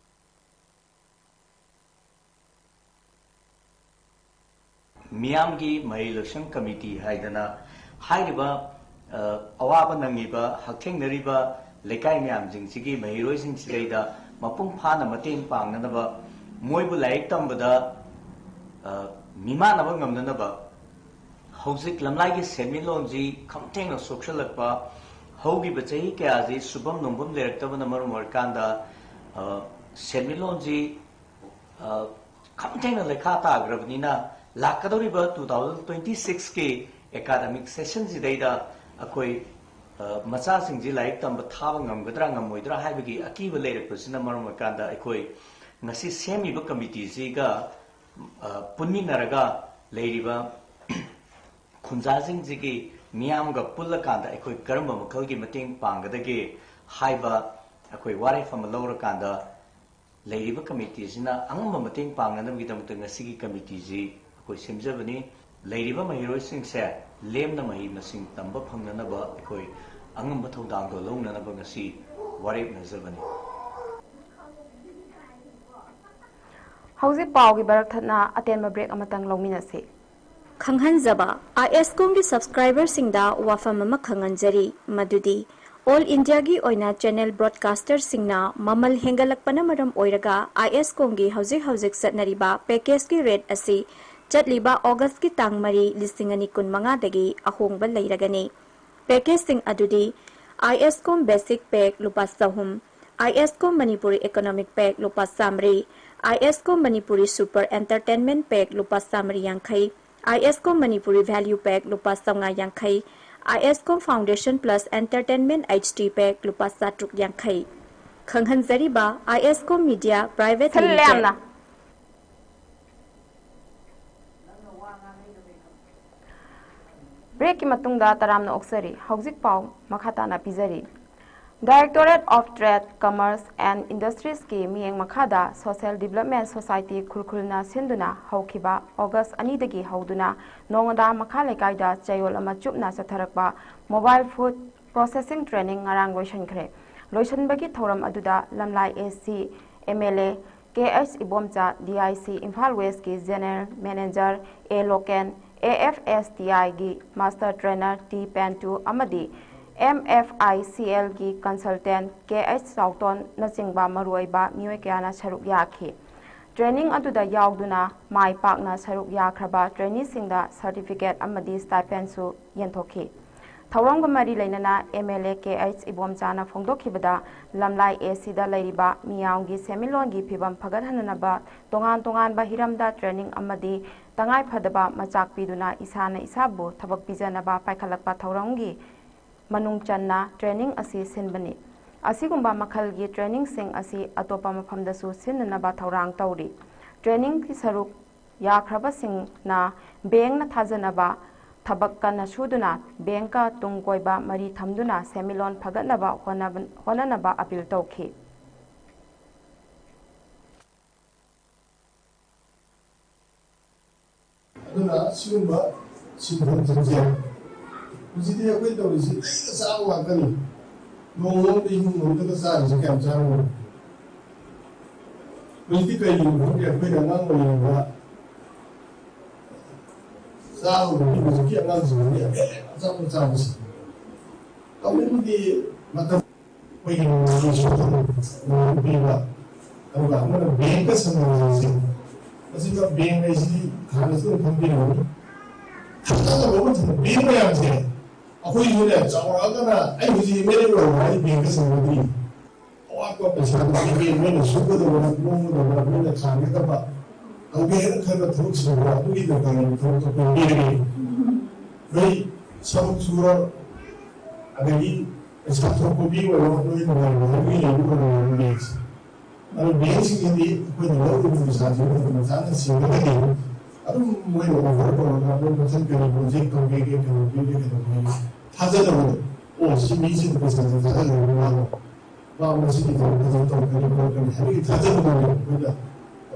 ꯃꯤꯌꯥꯝꯒꯤ ꯃꯍꯩ ꯂꯣꯏꯁꯪ ꯀꯃꯤꯇꯤ ꯍꯥꯏꯗꯅ ꯍꯥꯏꯔꯤꯕ, ꯑ, ꯑꯋꯥꯕ ꯅꯪꯉꯤꯕ, ꯍꯛꯊꯦꯡꯅꯔꯤꯕ ꯂꯩꯀꯥꯏ ꯃꯌꯥꯝꯁꯤꯡꯁꯤꯒꯤ ꯃꯍꯩꯔꯣꯏꯁꯤꯡꯁꯤꯗꯩꯗ ꯃꯄꯨꯡ ꯐꯥꯅ ꯃꯇꯦꯡ ꯄꯥꯡꯅꯅꯕ, ꯃꯣꯏꯕꯨ ꯂꯥꯏꯔꯤꯛ ꯇꯝꯕꯗ, ꯑ, ꯃꯤꯃꯥꯟꯅꯕ ꯉꯝꯅꯅꯕ, ꯍꯧꯖꯤꯛ ꯂꯝꯂꯥꯏꯒꯤ ꯁꯦꯟꯃꯤꯠꯂꯣꯟꯁꯤ ꯈꯝꯊꯦꯡꯅ ꯁꯣꯛꯆꯜꯂꯛꯄ, ꯍꯧꯈꯤꯕ ꯆꯍꯤ ꯀꯌꯥꯁꯤ ꯁꯨꯐꯝ ꯅꯣꯝꯐꯝ ꯂꯩꯔꯛꯇꯕꯅ ꯃꯔꯝ ꯑꯣꯏꯔꯀꯥꯟꯗ, ꯑ, ꯁꯦꯟꯃꯤꯠꯂꯣꯟꯁꯤ, ꯑ, ꯈꯝꯊꯦꯡꯅ ꯂꯩꯈꯥ ꯇꯥꯈ꯭ꯔꯕꯅꯤꯅ, ꯂꯥꯛꯀꯗꯧꯔꯤꯕ two thousand twenty sixꯀꯤ academic sessionꯁꯤꯗꯩꯗ ꯑꯩꯈꯣꯏ, ꯑ, ꯃꯆꯥꯁꯤꯡꯁꯤ ꯂꯥꯏꯔꯤꯛ ꯇꯝꯕ ꯊꯥꯕ ꯉꯝꯒꯗ꯭ꯔꯥ ꯉꯝꯃꯣꯏꯗ꯭ꯔꯥ ꯍꯥꯏꯕꯒꯤ ꯑꯀꯤꯕ ꯂꯩꯔꯛꯄꯁꯤꯅ ꯃꯔꯝ ꯑꯣꯏꯔꯀꯥꯟꯗ, ꯑꯩꯈꯣꯏ ꯉꯁꯤ ꯁꯦꯝꯃꯤꯕ ꯀꯃꯤꯇꯤꯁꯤꯒ, ꯑ, ꯄꯨꯟꯃꯤꯟꯅꯔꯒ ꯂꯩꯔꯤꯕ ꯈꯨꯟꯖꯥꯁꯤꯡꯁꯤꯒꯤ ꯃꯤꯌꯥꯝꯒ ꯄꯨꯜꯂꯀꯥꯟꯗ ꯑꯩꯈꯣꯏ ꯀꯔꯝꯕ ꯃꯈꯜꯒꯤ ꯃꯇꯦꯡ ꯄꯥꯡꯒꯗꯒꯦ ꯍꯥꯏꯕ ꯑꯩꯈꯣꯏ ꯋꯥꯔꯦꯞ ꯑꯃ ꯂꯧꯔꯀꯥꯟꯗ, ꯂꯩꯔꯤꯕ ꯀꯃꯤꯇꯤꯁꯤꯅ ꯑꯉꯝꯕ ꯃꯇꯦꯡ ꯄꯥꯡꯅꯅꯕꯒꯤꯗꯃꯛꯇ ꯉꯁꯤꯒꯤ ꯀꯃꯤꯇꯤꯁꯤ ꯑꯩꯈꯣꯏ ꯁꯦꯝꯖꯕꯅꯤ꯫ ꯂꯩꯔꯤꯕ ꯃꯍꯩꯔꯣꯏꯁꯤꯡꯁꯦ ꯂꯦꯝꯅ ꯃꯍꯩ ꯃꯁꯤꯡ ꯇꯝꯕ ꯐꯪꯅꯅꯕ ꯑꯩꯈꯣꯏ ꯑꯉꯝꯕ ꯊꯧꯗꯥꯡꯗꯣ ꯂꯧꯅꯅꯕ ꯉꯁꯤ ꯋꯥꯔꯦꯞꯅꯖꯕꯅꯤ꯫ ꯍꯧꯖꯤꯛ ꯄꯥꯎꯒꯤ ꯃꯔꯛ ꯊꯠꯅ ꯑꯇꯦꯟꯕ ꯕ꯭ꯔꯦꯛ ꯑꯃꯇꯪ ꯂꯧꯃꯤꯟꯅꯁꯤ꯫ ꯈꯪꯍꯟꯖꯕ, ꯑꯥꯏ ꯑꯦꯁ ꯀꯣꯝꯒꯤ ꯁꯕꯁꯀ꯭ꯔꯥꯏꯕꯔꯁꯤꯡꯗ ꯋꯥꯐꯝ ꯑꯃ ꯈꯪꯍꯟꯖꯔꯤ, ꯃꯗꯨꯗꯤ ꯑꯣꯜ ꯏꯟꯗꯤꯌꯥꯒꯤ ꯑꯣꯏꯅ ꯆꯦꯅꯦꯜ ꯕ꯭ꯔꯣꯗꯀꯥꯁꯇꯔꯁꯤꯡꯅ ꯃꯃꯜ ꯍꯦꯟꯒꯠꯂꯛꯄꯅ ꯃꯔꯝ ꯑꯣꯏꯔꯒ ꯑꯥꯏ ꯑꯦꯁ ꯀꯣꯝꯒꯤ ꯍꯧꯖꯤꯛ ꯍꯧꯖꯤꯛ ꯆꯠꯅꯔꯤꯕ ꯄꯦꯀꯦꯖꯀꯤ ꯔꯦꯠ ꯑꯁꯤ ꯆꯠꯂꯤꯕ ꯑꯣꯒꯁꯀꯤ ꯇꯥꯡ ꯃꯔꯤ, ꯂꯤꯁꯤꯡ ꯑꯅꯤ ꯀꯨꯟꯃꯉꯥꯗꯒꯤ ꯑꯍꯣꯡꯕ ꯂꯩꯔꯒꯅꯤ꯫ ꯄꯦꯀꯦꯖꯁꯤꯡ ꯑꯗꯨꯗꯤ ꯑꯥꯏ ꯑꯦꯁ ꯀꯣꯝ ꯕꯦꯁꯤꯛ ꯄꯦꯛ ꯂꯨꯄꯥ ꯆꯍꯨꯝ, ꯑꯥꯏ ꯑꯦꯁ ꯀꯣꯝ ꯃꯅꯤꯄꯨꯔꯤ ꯏꯀꯣꯅꯣꯃꯤꯛ ꯄꯦꯛ ꯂꯨꯄꯥ ꯆꯥꯃꯔꯤ, ꯑꯥꯏ ꯑꯦꯁ ꯀꯣꯝ ꯃꯅꯤꯄꯨꯔꯤ ꯁꯨꯄꯔ ꯑꯦꯟꯇꯔꯇꯦꯟꯃꯦꯟ ꯄꯦꯛ ꯂꯨꯄꯥ ꯆꯥꯃꯔꯤ ꯌꯥꯡꯈꯩ, I S Kom Manipuri value ꯄꯦꯛ ꯂꯨꯄꯥ ꯆꯥꯃꯉꯥ ꯌꯥꯡꯈꯩ, I S com foundation plus entertainment H D ꯄꯦꯛ ꯂꯨꯄꯥ ꯆꯥꯇ꯭ꯔꯨꯛ ꯌꯥꯡꯈꯩ꯫ ꯈꯪꯍꯟꯖꯔꯤꯕ I S com media private ꯁꯤꯜꯂꯦ ꯂꯤꯃꯤꯇꯦꯗ꯫ ꯌꯥꯝꯅ꯫ ꯕ꯭ꯔꯦꯛꯀꯤ ꯃꯇꯨꯡꯗ ꯇꯔꯥꯝꯅ ꯑꯣꯛꯆꯔꯤ꯫ ꯍꯧꯖꯤꯛ ꯄꯥꯎ ꯃꯈꯥ ꯇꯥꯅ ꯄꯤꯖꯔꯤ꯫ Directorate of Trade, Commerce and Industries ꯀꯤ ꯃꯤꯠꯌꯦꯡ ꯃꯈꯥꯗ Social Development Society ꯈꯨꯔꯈꯨꯜꯅ ꯁꯤꯟꯗꯨꯅ ꯍꯧꯈꯤꯕ ꯑꯣꯒꯁ ꯑꯅꯤꯗꯒꯤ ꯍꯧꯗꯨꯅ ꯅꯣꯡꯉꯥꯗꯥ ꯃꯈꯥ ꯂꯩꯀꯥꯏꯗ ꯆꯌꯣꯜ ꯑꯃ ꯆꯨꯞꯅ ꯆꯠꯊꯔꯛꯄ Mobile Food Processing Training ꯉꯔꯥꯡ ꯂꯣꯏꯁꯤꯟꯈ꯭ꯔꯦ꯫ ꯂꯣꯏꯁꯤꯟꯕꯒꯤ ꯊꯧꯔꯝ ꯑꯗꯨꯗ Lamlai A C, M L A K H Ibomcha, D I C Imphal ꯋꯦꯁꯀꯤ general manager A Loken, A F S T ꯑꯥꯏꯒꯤ ꯃꯥꯁꯇꯔ ꯇ꯭ꯔꯦꯅꯔ ꯇꯤ ꯄꯦꯟꯇꯨ ꯑꯃꯗꯤ M F I C algae consultant K H ꯆꯥꯎꯇꯣꯟꯅꯆꯤꯡꯕ ꯃꯔꯨꯑꯣꯏꯕ ꯃꯤꯑꯣꯏ ꯀꯌꯥꯅ ꯁꯔꯨꯛ ꯌꯥꯈꯤ꯫ ꯇ꯭ꯔꯦꯅꯤꯡ ꯑꯗꯨꯗ ꯌꯥꯎꯗꯨꯅ ꯃꯥꯏ ꯄꯥꯛꯅ ꯁꯔꯨꯛ ꯌꯥꯈ꯭ꯔꯕ ꯇ꯭ꯔꯦꯅꯤꯁꯤꯡꯗ ꯁꯔꯇꯤꯐꯤꯀꯦꯠ ꯑꯃꯗꯤ ꯁ꯭ꯇꯥꯏꯄꯦꯟꯁꯨ ꯌꯦꯟꯊꯣꯛꯈꯤ꯫ ꯊꯧꯔꯝꯒ ꯃꯔꯤ ꯂꯩꯅꯅ M L A K H ꯏꯕꯣꯝꯆꯥꯅ ꯐꯣꯡꯗꯣꯛꯈꯤꯕꯗ, ꯂꯝꯂꯥꯏ ꯑꯦ ꯁꯤꯗ ꯂꯩꯔꯤꯕ ꯃꯤꯌꯥꯝꯒꯤ ꯁꯦꯟꯃꯤꯠꯂꯣꯟꯒꯤ ꯐꯤꯕꯝ ꯐꯒꯠꯍꯟꯅꯅꯕ ꯇꯣꯉꯥꯟ ꯇꯣꯉꯥꯟꯕ ꯍꯤꯔꯝꯗ ꯇ꯭ꯔꯦꯅꯤꯡ ꯑꯃꯗꯤ ꯇꯉꯥꯏ ꯐꯗꯕ ꯃꯆꯥꯛ ꯄꯤꯗꯨꯅ ꯏꯁꯥꯅ ꯏꯁꯥꯕꯨ ꯊꯕꯛ ꯄꯤꯖꯅꯕ ꯄꯥꯏꯈꯠꯂꯛꯄ ꯊꯧꯔꯝꯒꯤ ꯃꯅꯨꯡ ꯆꯟꯅ ꯇ꯭ꯔꯦꯅꯤꯡ ꯑꯁꯤ ꯁꯤꯟꯕꯅꯤ꯫ ꯑꯁꯤꯒꯨꯝꯕ ꯃꯈꯜꯒꯤ ꯇ꯭ꯔꯦꯅꯤꯡꯁꯤꯡ ꯑꯁꯤ ꯑꯇꯣꯞꯄ ꯃꯐꯝꯗꯁꯨ ꯁꯤꯟꯅꯅꯕ ꯊꯧꯔꯥꯡ ꯇꯧꯔꯤ꯫ ꯇ꯭ꯔꯦꯅꯤꯡꯒꯤ ꯁꯔꯨꯛ ꯌꯥꯈ꯭ꯔꯕꯁꯤꯡꯅ ꯕꯦꯡꯅ ꯊꯥꯖꯅꯕ ꯊꯕꯛ ꯀꯟꯅ ꯁꯨꯗꯨꯅ ꯕꯦꯡꯀ ꯇꯨꯡ ꯀꯣꯏꯕ ꯃꯔꯤ ꯊꯝꯗꯨꯅ ꯁꯦꯟꯃꯤꯠꯂꯣꯟ ꯐꯒꯠꯅꯕ ꯍꯣꯠꯅꯕ-, ꯍꯣꯠꯅꯅꯕ ꯑꯄꯤꯜ ꯇꯧꯈꯤ꯫ ꯑꯗꯨꯅ ꯁꯤꯒꯨꯝꯕ ꯁꯤꯟꯐꯝꯁꯤꯡꯁꯦ ꯍꯧꯖꯤꯛꯇꯤ ꯑꯩꯈꯣꯏ ꯇꯧꯔꯤꯁꯤ ꯂꯩꯔ ꯆꯥꯕ ꯉꯥꯛꯇꯅꯤ꯫ ꯅꯣꯡꯃ ꯑꯃꯗ ꯏꯃꯨꯡ ꯑꯃꯗꯒ ꯆꯥꯔꯤꯁꯦ ꯀꯌꯥꯝ ꯆꯥꯔꯝꯒꯅꯤ? ꯍꯧꯖꯤꯛꯇꯤ ꯀꯩꯒꯤꯅꯣ ꯈꯪꯗꯦ, ꯑꯩꯈꯣꯏꯅ ꯑꯉꯥꯡ ꯑꯣꯏꯔꯤꯉꯩꯗ ꯆꯥꯕꯕꯨꯗꯤ ꯍꯧꯖꯤꯛꯀꯤ ꯑꯉꯥꯡꯁꯤꯡꯗꯤ ꯌꯥꯝ ꯍꯦꯜꯂꯦ, ꯑꯆꯥꯄꯣꯠ ꯆꯥꯕꯁꯤ꯫ ꯇꯧꯕꯕꯨꯗꯤ ꯃꯇꯝ ꯑꯩꯈꯣꯏꯒꯤ ꯅꯣꯡꯃꯒꯤ ꯁꯨꯐꯝ ꯅꯣꯡꯃ ꯄꯤꯕ, ꯑꯗꯨꯒ ꯑꯃꯅ ꯕꯦꯡꯀ ꯁꯝꯅꯍꯟꯕꯁꯦ꯫ ꯃꯁꯤꯗ ꯕꯦꯡ ꯍꯥꯏꯁꯤꯗꯤ ꯍꯥꯟꯅꯁꯨ ꯑꯗꯨꯝ ꯈꯪꯕꯤꯔꯝꯒꯅꯤ꯫ ꯊꯥꯖꯗꯕ ꯑꯃ ꯊꯝꯕ ꯕꯦꯡ ꯃꯌꯥꯝꯁꯦ꯫ ꯑꯩꯈꯣꯏꯁꯨꯅꯦ, ꯆꯥꯎꯔꯛꯑꯒꯅ ꯑꯩ ꯍꯧꯖꯤꯛ ꯑꯦꯝ ꯑꯦꯜ ꯑꯦ ꯑꯣꯏꯔꯕ ꯑꯩ ꯕꯦꯡꯀ ꯁꯝꯅꯗ꯭ꯔꯤ꯫ ꯑꯋꯥꯠꯄ ꯄꯩꯁꯥꯗꯨ ꯄꯤꯒꯦ, ꯅꯣꯏꯅ ꯁꯨꯒꯗꯕ, ꯅꯣꯝꯒꯗꯕ, ꯅꯣꯏꯅ ꯊꯥꯡꯒꯗꯕ, ꯇꯧꯒꯦ ꯍꯥꯏꯅ ꯈꯟꯕ ꯊꯕꯛꯁꯤꯡꯗꯣ ꯑꯗꯨꯒꯤ ꯗꯔꯀꯥꯔ ꯂꯩꯕ ꯊꯕꯛꯇꯣ ꯄꯤꯕꯤꯔꯒꯦ꯫ ꯅꯣꯏ ꯁꯔꯨꯛ ꯁꯨꯔꯣ, ꯑꯗꯒꯤ ꯄꯩꯁꯥ ꯊꯣꯛꯄ ꯃꯤ ꯑꯣꯏꯔꯣ, ꯅꯣꯏ ꯅꯨꯡꯉꯥꯏꯕ ꯍꯥꯏꯕꯒꯤ ꯂꯩꯕ ꯑꯣꯏꯔꯣ ꯕꯦꯡꯁꯦ꯫ ꯑꯗꯣ ꯕꯦꯡꯁꯤꯡꯒꯤꯗꯤ ꯑꯩꯈꯣꯏꯅ ꯂꯧꯔꯤꯕ ꯄꯩꯁꯥꯁꯤ ꯃꯇꯝ ꯆꯥꯅ ꯁꯤꯡꯒꯗꯤ ꯑꯗꯨꯝ ꯃꯣꯏꯅ ꯑꯣꯐꯔ ꯇꯧꯔꯒ ꯃꯣꯏ ꯃꯊꯪ ꯀꯔꯤ ꯄ꯭ꯔꯣꯖꯦꯛ ꯇꯧꯒꯦꯒꯦ, ꯀꯩꯅꯣ ꯄꯤꯒꯦ, ꯀꯩꯅꯣ ꯄꯤꯒꯦ, ꯊꯥꯖꯗꯕꯗꯣ꯫ ꯑꯣ, ꯁꯤ ꯃꯤꯁꯤꯗ ꯄꯩꯁꯥꯁꯦ ꯊꯥꯖꯗꯕ ꯃꯥꯜꯂꯣ꯫ ꯃꯥ ꯃꯁꯤꯒꯤ ꯊꯕꯛ ꯐꯖꯅ ꯇꯧꯔꯛꯀꯅꯤ ꯈꯣꯠꯂꯛꯀꯅꯤ ꯍꯥꯏꯕꯒꯤ ꯊꯥꯖꯕꯗꯨꯅꯦ ꯑꯩꯈꯣꯏꯅ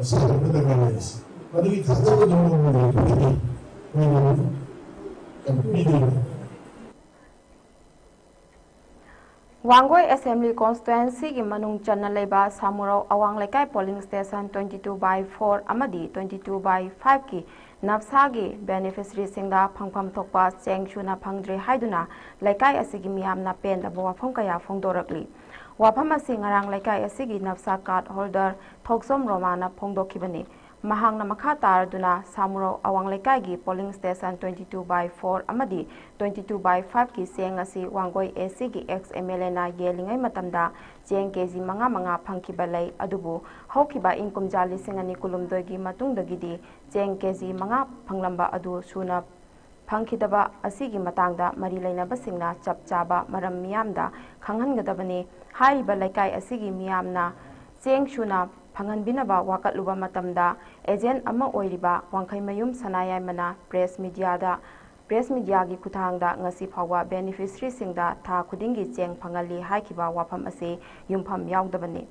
ꯁꯥꯟꯅꯕ ꯗꯔꯀꯥꯔ ꯂꯩꯔꯤꯁꯦ꯫ ꯃꯗꯨꯒꯤ ꯊꯥꯖꯕꯗꯨ ꯅꯣꯡꯃ ꯂꯩꯔꯒꯗꯤ ꯑꯩꯈꯣꯏꯅ ꯑꯗꯨꯝ ꯀꯩꯅꯣ ꯄꯤꯗꯣꯏꯅꯦ꯫ ꯋꯥꯡꯒꯣꯏ ꯑꯦꯁꯦꯝꯕ꯭ꯂꯤ ꯀꯣꯟꯁꯇꯤꯇ꯭ꯋꯦꯟꯁꯤꯒꯤ ꯃꯅꯨꯡ ꯆꯟꯅ ꯂꯩꯕ ꯁꯥꯃꯨꯔꯧ ꯑꯋꯥꯡ ꯂꯩꯀꯥꯏ polling station twenty two by four ꯑꯃꯗꯤ twenty two by five ꯀꯤ ꯅꯞꯁꯥꯒꯤ ꯕꯦꯅꯤꯐꯤꯁꯔꯤꯁꯤꯡꯗ ꯐꯪꯐꯝ ꯊꯣꯛꯄ ꯆꯦꯡ ꯁꯨꯅ ꯐꯪꯗ꯭ꯔꯦ ꯍꯥꯏꯗꯨꯅ ꯂꯩꯀꯥꯏ ꯑꯁꯤꯒꯤ ꯃꯤꯌꯥꯝꯅ ꯄꯦꯟꯗꯕ ꯋꯥꯐꯝ ꯀꯌꯥ ꯐꯣꯡꯗꯣꯔꯛꯂꯤ꯫ ꯋꯥꯐꯝ ꯑꯁꯤ ꯉꯔꯥꯡ ꯂꯩꯀꯥꯏ ꯑꯁꯤꯒꯤ ꯅꯞꯁꯥ ꯀꯥꯔꯗ ꯍꯣꯜꯗꯔ ꯊꯣꯛꯆꯣꯝ ꯔꯣꯃꯥꯅ ꯐꯣꯡꯗꯣꯛꯈꯤꯕꯅꯤ꯫ ꯃꯍꯥꯛꯅ ꯃꯈꯥ ꯇꯥꯔꯗꯨꯅ ꯁꯥꯃꯨꯔꯧ ꯑꯋꯥꯡ ꯂꯩꯀꯥꯏꯒꯤ polling station twenty two by four ꯑꯃꯗꯤ twenty two by five ꯀꯤ ꯆꯦꯡ ꯑꯁꯤ ꯋꯥꯡꯒꯣꯏ ꯑꯦ ꯁꯤꯒꯤ ꯑꯦꯛꯁ ꯑꯦꯝ ꯑꯦꯜ ꯑꯦꯅ ꯌꯦꯜꯂꯤꯉꯩ ꯃꯇꯝꯗ ꯆꯦꯡ ꯀꯦ ꯖꯤ ꯃꯉꯥ ꯃꯉꯥ ꯐꯪꯈꯤꯕ ꯂꯩ꯫ ꯑꯗꯨꯕꯨ ꯍꯧꯈꯤꯕ ꯏꯪ ꯀꯨꯝꯖꯥ ꯂꯤꯁꯤꯡ ꯑꯅꯤ ꯀꯨꯟꯍꯨꯝꯗꯣꯏꯒꯤ ꯃꯇꯨꯡꯗꯒꯤꯗꯤ ꯆꯦꯡ ꯀꯦ ꯖꯤ ꯃꯉꯥ ꯐꯪꯂꯝꯕ ꯑꯗꯨ ꯁꯨꯅ ꯐꯪꯈꯤꯗꯕ ꯑꯁꯤꯒꯤ ꯃꯇꯥꯡꯗ ꯃꯔꯤ ꯂꯩꯅꯕꯁꯤꯡꯅ ꯆꯞ ꯆꯥꯕ ꯃꯔꯝ ꯃꯤꯌꯥꯝꯗ ꯈꯪꯍꯟꯒꯗꯕꯅꯤ꯫ ꯍꯥꯏꯔꯤꯕ ꯂꯩꯀꯥꯏ ꯑꯁꯤꯒꯤ ꯃꯤꯌꯥꯝꯅ ꯆꯦꯡ ꯁꯨꯅ ꯐꯪꯍꯟꯕꯤꯅꯕ ꯋꯥꯀꯠꯂꯨꯕ ꯃꯇꯝꯗ, ꯑꯦꯖꯦꯟ ꯑꯃ ꯑꯣꯏꯔꯤꯕ ꯋꯥꯡꯈꯩꯃꯌꯨꯝ ꯁꯅꯥꯌꯥꯏꯃꯅ ꯄ꯭ꯔꯦꯁ ꯃꯤꯗꯤꯌꯥꯗ, ꯄ꯭ꯔꯦꯁ ꯃꯤꯗꯤꯌꯥꯒꯤ ꯈꯨꯠꯊꯥꯡꯗ ꯉꯁꯤ ꯐꯥꯎꯕ ꯕꯦꯅꯤꯐꯤꯁꯔꯤꯁꯤꯡꯗ ꯊꯥ ꯈꯨꯗꯤꯡꯒꯤ ꯆꯦꯡ ꯐꯪꯍꯜꯂꯤ ꯍꯥꯏꯈꯤꯕ ꯋꯥꯐꯝ ꯑꯁꯤ ꯌꯨꯝꯐꯝ ꯌꯥꯎꯗꯕꯅꯤ꯫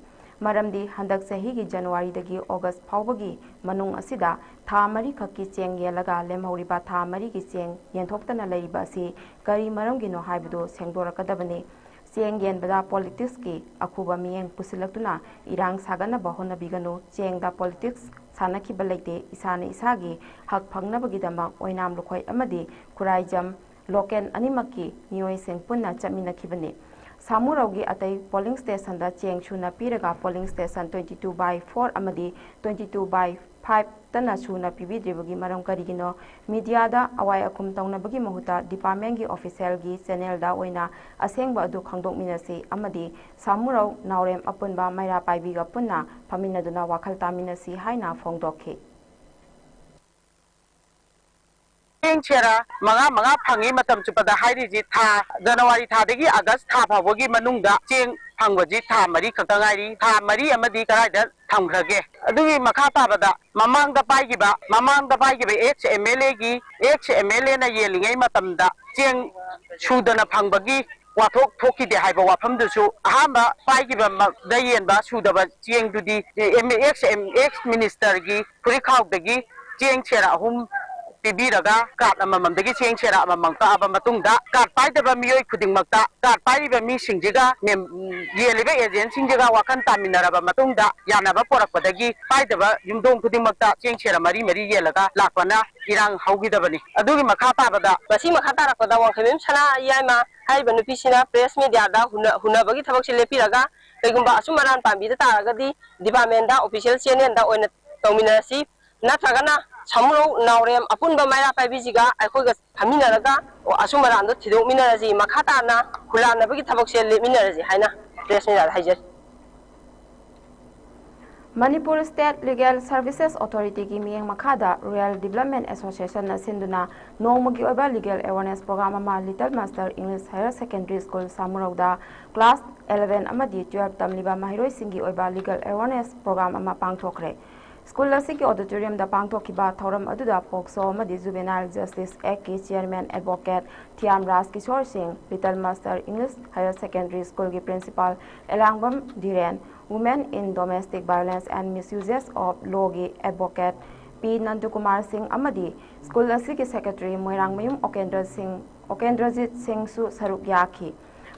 ꯃꯔꯝꯗꯤ ꯍꯟꯗꯛ ꯆꯍꯤꯒꯤ ꯖꯅꯋꯥꯔꯤꯗꯒꯤ ꯑꯣꯒꯁ ꯐꯥꯎꯕꯒꯤ ꯃꯅꯨꯡ ꯑꯁꯤꯗ ꯊꯥ ꯃꯔꯤꯈꯛꯀꯤ ꯆꯦꯡ ꯌꯦꯜꯂꯒ ꯂꯦꯝꯍꯧꯔꯤꯕ ꯊꯥ ꯃꯔꯤꯒꯤ ꯆꯦꯡ ꯌꯦꯟꯊꯣꯛꯇꯅ ꯂꯩꯔꯤꯕ ꯑꯁꯤ ꯀꯔꯤ ꯃꯔꯝꯒꯤꯅꯣ ꯍꯥꯏꯕꯗꯨ ꯁꯦꯡꯗꯣꯔꯛꯀꯗꯕꯅꯤ꯫ ꯆꯦꯡ ꯌꯦꯟꯕꯗ ꯄꯣꯂꯤꯇꯤꯛꯁꯀꯤ ꯑꯈꯨꯕ ꯃꯤꯠꯌꯦꯡ ꯄꯨꯁꯤꯜꯂꯛꯇꯨꯅ ꯏꯔꯥꯡ ꯁꯥꯒꯠꯅꯕ ꯍꯣꯠꯅꯕꯤꯒꯅꯨ, ꯆꯦꯡꯗ ꯄꯣꯂꯤꯇꯤꯛꯁ ꯁꯥꯟꯅꯈꯤꯕ ꯂꯩꯇꯦ, ꯏꯁꯥꯅ ꯏꯁꯥꯒꯤ ꯍꯛ ꯐꯪꯅꯕꯒꯤꯗꯃꯛ ꯑꯣꯏꯅꯥꯝ ꯂꯨꯈꯣꯏ ꯑꯃꯗꯤ ꯈꯨꯔꯥꯏꯖꯝ ꯂꯣꯀꯦꯜ ꯑꯅꯤꯃꯛꯀꯤ ꯃꯤꯑꯣꯏꯁꯤꯡ ꯄꯨꯟꯅ ꯆꯠꯃꯤꯟꯅꯈꯤꯕꯅꯤ꯫ ꯁꯥꯃꯨꯔꯧꯒꯤ ꯑꯇꯩ ꯄꯣꯂꯤꯡ ꯁ꯭ꯇꯦꯁꯟꯗ ꯆꯦꯡ ꯁꯨꯅ ꯄꯤꯔꯒ polling station twenty two by four ꯑꯃꯗꯤ twenty two by five ꯇꯅ ꯁꯨꯅ ꯄꯤꯕꯤꯗ꯭ꯔꯤꯕꯒꯤ ꯃꯔꯝ ꯀꯔꯤꯒꯤꯅꯣ? ꯃꯤꯗꯤꯌꯥꯗ ꯑꯋꯥꯏ ꯑꯈꯨꯝ ꯇꯧꯅꯕꯒꯤ ꯃꯍꯨꯠꯇ ꯗꯤꯄꯥꯔꯠꯃꯦꯟꯒꯤ ꯑꯣꯐꯤꯁꯤꯌꯦꯜꯒꯤ ꯆꯦꯅꯦꯜꯗ ꯑꯣꯏꯅ ꯑꯁꯦꯡꯕ ꯑꯗꯨ ꯈꯪꯗꯣꯛꯃꯤꯟꯅꯁꯤ ꯑꯃꯗꯤ ꯁꯥꯃꯨꯔꯧ ꯅꯥꯎꯔꯦꯝ ꯑꯄꯨꯟꯕ ꯃꯩꯔꯥ ꯄꯥꯏꯕꯤꯒ ꯄꯨꯟꯅ ꯐꯝꯃꯤꯟꯅꯗꯨꯅ ꯋꯥꯈꯜ ꯇꯥꯃꯤꯟꯅꯁꯤ ꯍꯥꯏꯅ ꯐꯣꯡꯗꯣꯛꯈꯤ꯫ ꯆꯦꯡ ꯁꯦꯔ ꯃꯉꯥ ꯃꯉꯥ ꯐꯪꯉꯤ ꯃꯇꯝ ꯆꯨꯞꯄꯗ ꯍꯥꯏꯔꯤꯁꯤ ꯊꯥ ꯖꯅꯋꯥꯔꯤ ꯊꯥꯗꯒꯤ ꯑꯥꯒꯁ ꯊꯥ ꯐꯥꯎꯕꯒꯤ ꯃꯅꯨꯡꯗ ꯆꯦꯡ ꯐꯪꯕꯁꯤ ꯊꯥ ꯃꯔꯤ ꯈꯛꯇ ꯉꯥꯏꯔꯤ꯫ ꯊꯥ ꯃꯔꯤ ꯑꯃꯗꯤ ꯀꯗꯥꯏꯗ ꯊꯝꯈ꯭ꯔꯒꯦ? ꯑꯗꯨꯒꯤ ꯃꯈꯥ ꯇꯥꯕꯗ ꯃꯃꯥꯡꯗ ꯄꯥꯏꯈꯤꯕ ꯃꯃꯥꯡꯗ ꯄꯥꯏꯈꯤꯕ ꯑꯦꯛꯁ ꯑꯦꯝ ꯑꯦꯜ ꯑꯦꯒꯤ ꯑꯦꯛꯁ ꯑꯦꯝ ꯑꯦꯜ ꯑꯦꯅ ꯌꯦꯜꯂꯤꯉꯩ ꯃꯇꯝꯗ ꯆꯦꯡ ꯁꯨꯗꯅ ꯐꯪꯕꯒꯤ ꯋꯥꯊꯣꯛ ꯊꯣꯛꯈꯤꯗꯦ ꯍꯥꯏꯕ ꯋꯥꯐꯝꯗꯨꯁꯨ ꯑꯍꯥꯟꯕ ꯄꯥꯏꯈꯤꯕꯗ ꯌꯦꯟꯕ ꯁꯨꯗꯕ ꯆꯦꯡꯗꯨꯗꯤ ꯑꯦꯛꯁ ꯑꯦꯝ ꯑꯦꯛꯁ ꯃꯤꯅꯤꯁꯇꯔꯒꯤ ꯐꯨꯔꯤꯠꯈꯥꯎꯗꯒꯤ ꯆꯦꯡ ꯁꯦꯔ ꯑꯍꯨꯝ ꯄꯤꯕꯤꯔꯒ ꯀꯥꯔꯗ ꯑꯃꯃꯝꯗꯒꯤ ꯆꯦꯡ ꯁꯦꯔ ꯑꯃꯃꯝ ꯀꯛꯑꯕ ꯃꯇꯨꯡꯗ ꯀꯥꯔꯗ ꯄꯥꯏꯗꯕ ꯃꯤꯑꯣꯏ ꯈꯨꯗꯤꯡꯃꯛꯇ ꯀꯥꯔꯗ ꯄꯥꯏꯔꯤꯕ ꯃꯤꯁꯤꯡꯁꯤꯒ ꯃꯦꯝ- ꯌꯦꯜꯂꯤꯕ ꯑꯦꯖꯦꯟꯁꯤꯡꯁꯤꯒ ꯋꯥꯈꯜ ꯇꯥꯃꯤꯟꯅꯔꯕ ꯃꯇꯨꯡꯗ ꯌꯥꯅꯕ ꯄꯣꯔꯛꯄꯗꯒꯤ ꯄꯥꯏꯗꯕ ꯌꯨꯝꯊꯣꯡ ꯈꯨꯗꯤꯡꯃꯛꯇ ꯆꯦꯡ ꯁꯦꯔ ꯃꯔꯤ ꯃꯔꯤ ꯌꯦꯜꯂꯒ ꯂꯥꯛꯄꯅ ꯏꯔꯥꯡ ꯍꯧꯈꯤꯗꯕꯅꯤ꯫ ꯑꯗꯨꯒꯤ ꯃꯈꯥ ꯇꯥꯕꯗ ꯃꯁꯤ ꯃꯈꯥ ꯇꯥꯔꯛꯄꯗ ꯋꯥꯡꯈꯩꯕꯝ ꯁꯅꯥ ꯌꯥꯏꯃ ꯍꯥꯏꯔꯤꯕ ꯅꯨꯄꯤꯁꯤꯅ ꯄ꯭ꯔꯦꯁ ꯃꯤꯗꯤꯌꯥꯗ ꯍꯨꯟꯅ- ꯍꯨꯟꯅꯕꯒꯤ ꯊꯕꯛꯁꯦ ꯂꯦꯞꯄꯤꯔꯒ ꯀꯩꯒꯨꯝꯕ ꯑꯆꯨꯝ ꯑꯔꯥꯟ ꯄꯥꯝꯕꯤꯗ ꯇꯥꯔꯒꯗꯤ ꯗꯤꯄꯥꯔꯠꯃꯦꯟꯗ ꯑꯣꯐꯤꯁꯤꯌꯦꯜ ꯆꯦꯅꯦꯜꯗ ꯑꯣꯏꯅ ꯇꯧꯃꯤꯟꯅꯔꯁꯤ, ꯅꯠꯇ꯭ꯔꯒꯅ ꯁꯥꯃꯨꯔꯧ ꯅꯥꯎꯔꯦꯝ ꯑꯄꯨꯟꯕ ꯃꯩꯔꯥ ꯄꯥꯏꯕꯤꯁꯤꯒ ꯑꯩꯈꯣꯏꯒ ꯐꯝꯃꯤꯟꯅꯔꯒ ꯑꯆꯨꯝ ꯑꯔꯥꯟꯗꯣ ꯊꯤꯗꯣꯛꯃꯤꯟꯅꯔꯁꯤ, ꯃꯈꯥ ꯇꯥꯅ ꯍꯨꯜꯂꯥꯟꯅꯕꯒꯤ ꯊꯕꯛꯁꯦ ꯂꯦꯞꯃꯤꯟꯅꯔꯁꯤ ꯍꯥꯏꯅ ꯄ꯭ꯔꯦꯁ ꯃꯤꯗꯤꯌꯥꯗ ꯍꯥꯏꯖꯔꯤ꯫ ꯃꯅꯤꯄꯨꯔ ꯁ꯭ꯇꯦꯠ ꯂꯤꯒꯦꯜ ꯁꯔꯚꯤꯁꯦꯁ ꯑꯣꯊꯣꯔꯤꯇꯤꯒꯤ ꯃꯤꯠꯌꯦꯡ ꯃꯈꯥꯗ ꯔꯨꯔꯦꯜ ꯗꯤꯕꯂꯞꯃꯦꯟ ꯑꯦꯁꯣꯁꯤꯌꯦꯁꯟꯅ ꯁꯤꯟꯗꯨꯅ ꯅꯣꯡꯃꯒꯤ ꯑꯣꯏꯕ ꯂꯤꯒꯦꯜ ꯑꯦꯋꯥꯔꯅꯦꯁ ꯄ꯭ꯔꯣꯒ꯭ꯔꯥꯝ ꯑꯃ little master English higher secondary school ꯁꯥꯃꯨꯔꯧꯗ ꯀ꯭ꯂꯥꯁ eleven ꯑꯃꯗꯤ twelve ꯇꯝꯂꯤꯕ ꯃꯍꯩꯔꯣꯏꯁꯤꯡꯒꯤ ꯑꯣꯏꯕ ꯂꯤꯒꯦꯜ ꯑꯦꯋꯥꯔꯅꯦꯁ ꯄ꯭ꯔꯣꯒ꯭ꯔꯥꯝ ꯑꯃ ꯄꯥꯡꯊꯣꯛꯈ꯭ꯔꯦ꯫ ꯁ꯭ꯀꯨꯜ ꯑꯁꯤꯒꯤ ꯑꯣꯗꯤꯇꯣꯔꯤꯌꯝꯗ ꯄꯥꯡꯊꯣꯛꯈꯤꯕ ꯊꯧꯔꯝ ꯑꯗꯨꯗ ꯄꯣꯛꯁꯣ ꯑꯃꯗꯤ ꯖꯨꯕꯦꯅꯥꯏꯜ ꯖꯁꯇꯤꯁ ꯑꯦꯛꯀꯤ chairman advocate Thiyam Raj Kishore Singh, little master English higher secondary ꯁ꯭ꯀꯨꯜꯒꯤ principal Elangbam Dhiren, Women in Domestic Violence and Misuses of Law ꯒꯤ ꯑꯦꯗꯚꯣꯀꯦꯠ ꯄꯤ ꯅꯟꯗꯀꯨꯃꯥꯔ ꯁꯤꯡ ꯑꯃꯗꯤ ꯁ꯭ꯀꯨꯜ ꯑꯁꯤꯒꯤ ꯁꯦꯀ꯭ꯔꯦꯇꯔꯤ ꯃꯣꯏꯔꯥꯡꯃꯌꯨꯝ ꯑꯣꯀꯦꯟꯗ꯭ꯔ ꯁꯤꯡ, ꯑꯣꯀꯦꯟꯗ꯭ꯔꯖꯤꯠ ꯁꯤꯡꯁꯨ ꯁꯔꯨꯛ ꯌꯥꯈꯤ꯫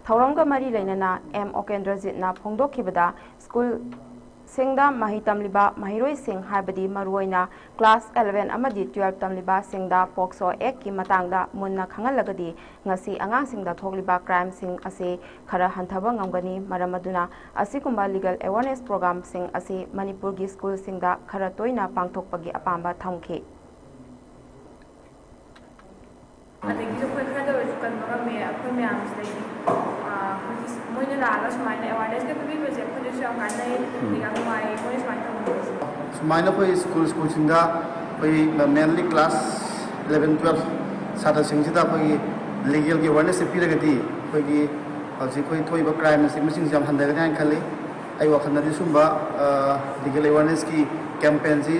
ꯊꯧꯔꯝꯒ ꯃꯔꯤ ꯂꯩꯅꯅ ꯑꯦꯝ ꯑꯣꯀꯦꯟꯗ꯭ꯔꯖꯤꯠꯅ ꯐꯣꯡꯗꯣꯛꯈꯤꯕꯗ, ꯁ꯭ꯀꯨꯜꯁꯤꯡꯗ ꯃꯍꯩ ꯇꯝꯂꯤꯕ ꯃꯍꯩꯔꯣꯏꯁꯤꯡ, ꯍꯥꯏꯕꯗꯤ ꯃꯔꯨꯑꯣꯏꯅ ꯀ꯭ꯂꯥꯁ ꯑꯦꯂꯚꯦꯟ ꯑꯃꯗꯤ ꯇꯨꯌꯦꯜꯐ ꯇꯝꯂꯤꯕꯁꯤꯡꯗ ꯄꯣꯛꯁꯣ ꯑꯦꯛꯀꯤ ꯃꯇꯥꯡꯗ ꯃꯨꯟꯅ ꯈꯪꯍꯜꯂꯒꯗꯤ ꯉꯁꯤ ꯑꯉꯥꯡꯁꯤꯡꯗ ꯊꯣꯛꯂꯤꯕ ꯀ꯭ꯔꯥꯏꯝꯁꯤꯡ ꯑꯁꯤ ꯈꯔ ꯍꯟꯊꯕ ꯉꯝꯒꯅꯤ꯫ ꯃꯔꯝ ꯑꯗꯨꯅ ꯑꯁꯤꯒꯨꯝꯕ ꯂꯤꯒꯦꯜ ꯑꯦꯋꯥꯔꯅꯦꯁ ꯄ꯭ꯔꯣꯒ꯭ꯔꯥꯝꯁꯤꯡ ꯑꯁꯤ ꯃꯅꯤꯄꯨꯔꯒꯤ ꯁ꯭ꯀꯨꯜꯁꯤꯡꯗ ꯈꯔ ꯇꯣꯏꯅ ꯄꯥꯡꯊꯣꯛꯄꯒꯤ ꯑꯄꯥꯝꯕ ꯊꯝꯈꯤ꯫ ꯑꯗꯒꯤ ꯑꯩꯈꯣꯏ ꯈꯔꯗ ꯑꯣꯏꯔꯁꯨ ꯀꯟꯕ ꯉꯝꯃꯦ ꯑꯩꯈꯣꯏ ꯃꯌꯥꯝꯁꯤꯗꯒꯤ꯫ ꯑꯥ, ꯍꯧꯖꯤꯛ ꯃꯣꯏꯅ ꯂꯥꯛꯑꯒ ꯁꯨꯃꯥꯏꯅ ꯑꯦꯋꯥꯔꯅꯦꯁꯀ ꯄꯤꯕꯤꯕꯁꯦ ꯑꯩꯈꯣꯏꯗꯁꯨ ꯌꯥꯝ ꯀꯥꯟꯅꯩ꯫ ꯑꯗꯒꯤ ꯌꯥꯝ ꯅꯨꯡꯉꯥꯏꯌꯦ ꯃꯣꯏꯅ ꯁꯨꯃꯥꯏꯅ ꯇꯧꯕꯤꯕꯁꯦ꯫ ꯁꯨꯃꯥꯏꯅ ꯑꯩꯈꯣꯏ ꯁ꯭ꯀꯨꯜ ꯁ꯭ꯀꯨꯜꯁꯤꯡꯗ ꯑꯩꯈꯣꯏ ꯃꯦꯟꯂꯤ ꯀ꯭ꯂꯥꯁ ꯏꯂꯚꯦꯟ ꯇꯨꯌꯦꯜꯐ ꯁꯥꯇ꯭ꯔꯁꯤꯡꯁꯤꯗ ꯑꯩꯈꯣꯏꯒꯤ ꯂꯤꯒꯦꯜꯒꯤ ꯑꯦꯋꯥꯔꯅꯦꯁꯁꯦ ꯄꯤꯔꯒꯗꯤ ꯑꯩꯈꯣꯏꯒꯤ ꯍꯧꯖꯤꯛ ꯑꯩꯈꯣꯏ ꯊꯣꯛꯏꯕ ꯀ꯭ꯔꯥꯏꯝ ꯑꯁꯤ ꯃꯁꯤꯡꯁꯦ ꯌꯥꯝ ꯍꯟꯊꯒꯅꯤ ꯍꯥꯏꯅ ꯈꯜꯂꯤ꯫ ꯑꯩ ꯋꯥꯈꯜꯗꯗꯤ ꯁꯨꯝꯕ ꯂꯤꯒꯦꯜ ꯑꯦꯋꯥꯔꯅꯦꯁꯀꯤ ꯀꯦꯝꯄꯦꯟꯁꯤ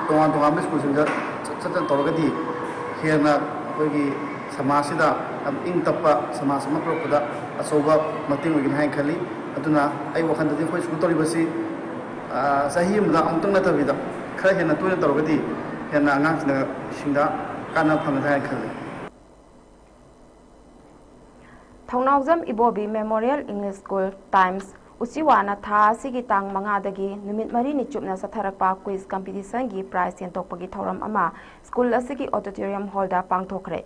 ꯇꯣꯉꯥꯟ ꯇꯣꯉꯥꯟꯕ ꯁ꯭ꯀꯨꯜꯁꯤꯡꯗ ꯆꯠ ꯆꯠꯇꯅ ꯇꯧꯔꯒꯗꯤ ꯍꯦꯟꯅ ꯑꯩꯈꯣꯏꯒꯤ ꯁꯃꯥꯖꯁꯤꯗ ꯌꯥꯝ ꯏꯪ ꯇꯞꯄ ꯁꯃꯥꯖ ꯑꯃ ꯄꯨꯔꯛꯄꯗ ꯑꯆꯧꯕ ꯃꯇꯦꯡ ꯑꯣꯏꯒꯅꯤ ꯍꯥꯏꯅ ꯈꯜꯂꯤ꯫ ꯑꯗꯨꯅ ꯑꯩ ꯋꯥꯈꯜꯗꯗꯤ ꯑꯩꯈꯣꯏ ꯁ꯭ꯀꯨꯜ ꯇꯧꯔꯤꯕꯁꯤ ꯆꯍꯤ ꯑꯃꯗ ꯑꯃꯨꯛꯇꯪ ꯅꯠꯇꯕꯤꯗ ꯈꯔ ꯍꯦꯟꯅ ꯇꯣꯏꯅ ꯇꯧꯔꯒꯗꯤ ꯍꯦꯟꯅ ꯑꯉꯥꯡꯁꯤꯡꯗ ꯀꯥꯟꯅꯕ ꯐꯪꯒꯗ꯭ꯔꯥ ꯍꯥꯏꯅ ꯈꯜꯂꯤ꯫ ꯊꯧꯅꯥꯎꯖꯝ ꯏꯕꯣꯕꯤ ꯃꯦꯃꯣꯔꯤꯌꯦꯜ ꯏꯪꯂꯤꯁ ꯁ꯭ꯀꯨꯜ ꯇꯥꯏꯝꯁ ꯎꯆꯤꯋꯥꯅ ꯊꯥ ꯑꯁꯤꯒꯤ ꯇꯥꯡ ꯃꯉꯥꯗꯒꯤ ꯅꯨꯃꯤꯠ ꯃꯔꯤꯅꯤ ꯆꯨꯞꯅ ꯆꯠꯊꯔꯛꯄ ꯀ꯭ꯋꯤꯖ ꯀꯝꯄꯤꯇꯤꯁꯟꯒꯤ ꯄ꯭ꯔꯥꯏꯖ ꯌꯦꯟꯊꯣꯛꯄꯒꯤ ꯊꯧꯔꯝ ꯑꯃ ꯁ꯭ꯀꯨꯜ ꯑꯁꯤꯒꯤ ꯑꯣꯗꯤꯇꯣꯔꯤꯌꯝ ꯍꯣꯜꯗ ꯄꯥꯡꯊꯣꯛꯈ꯭ꯔꯦ꯫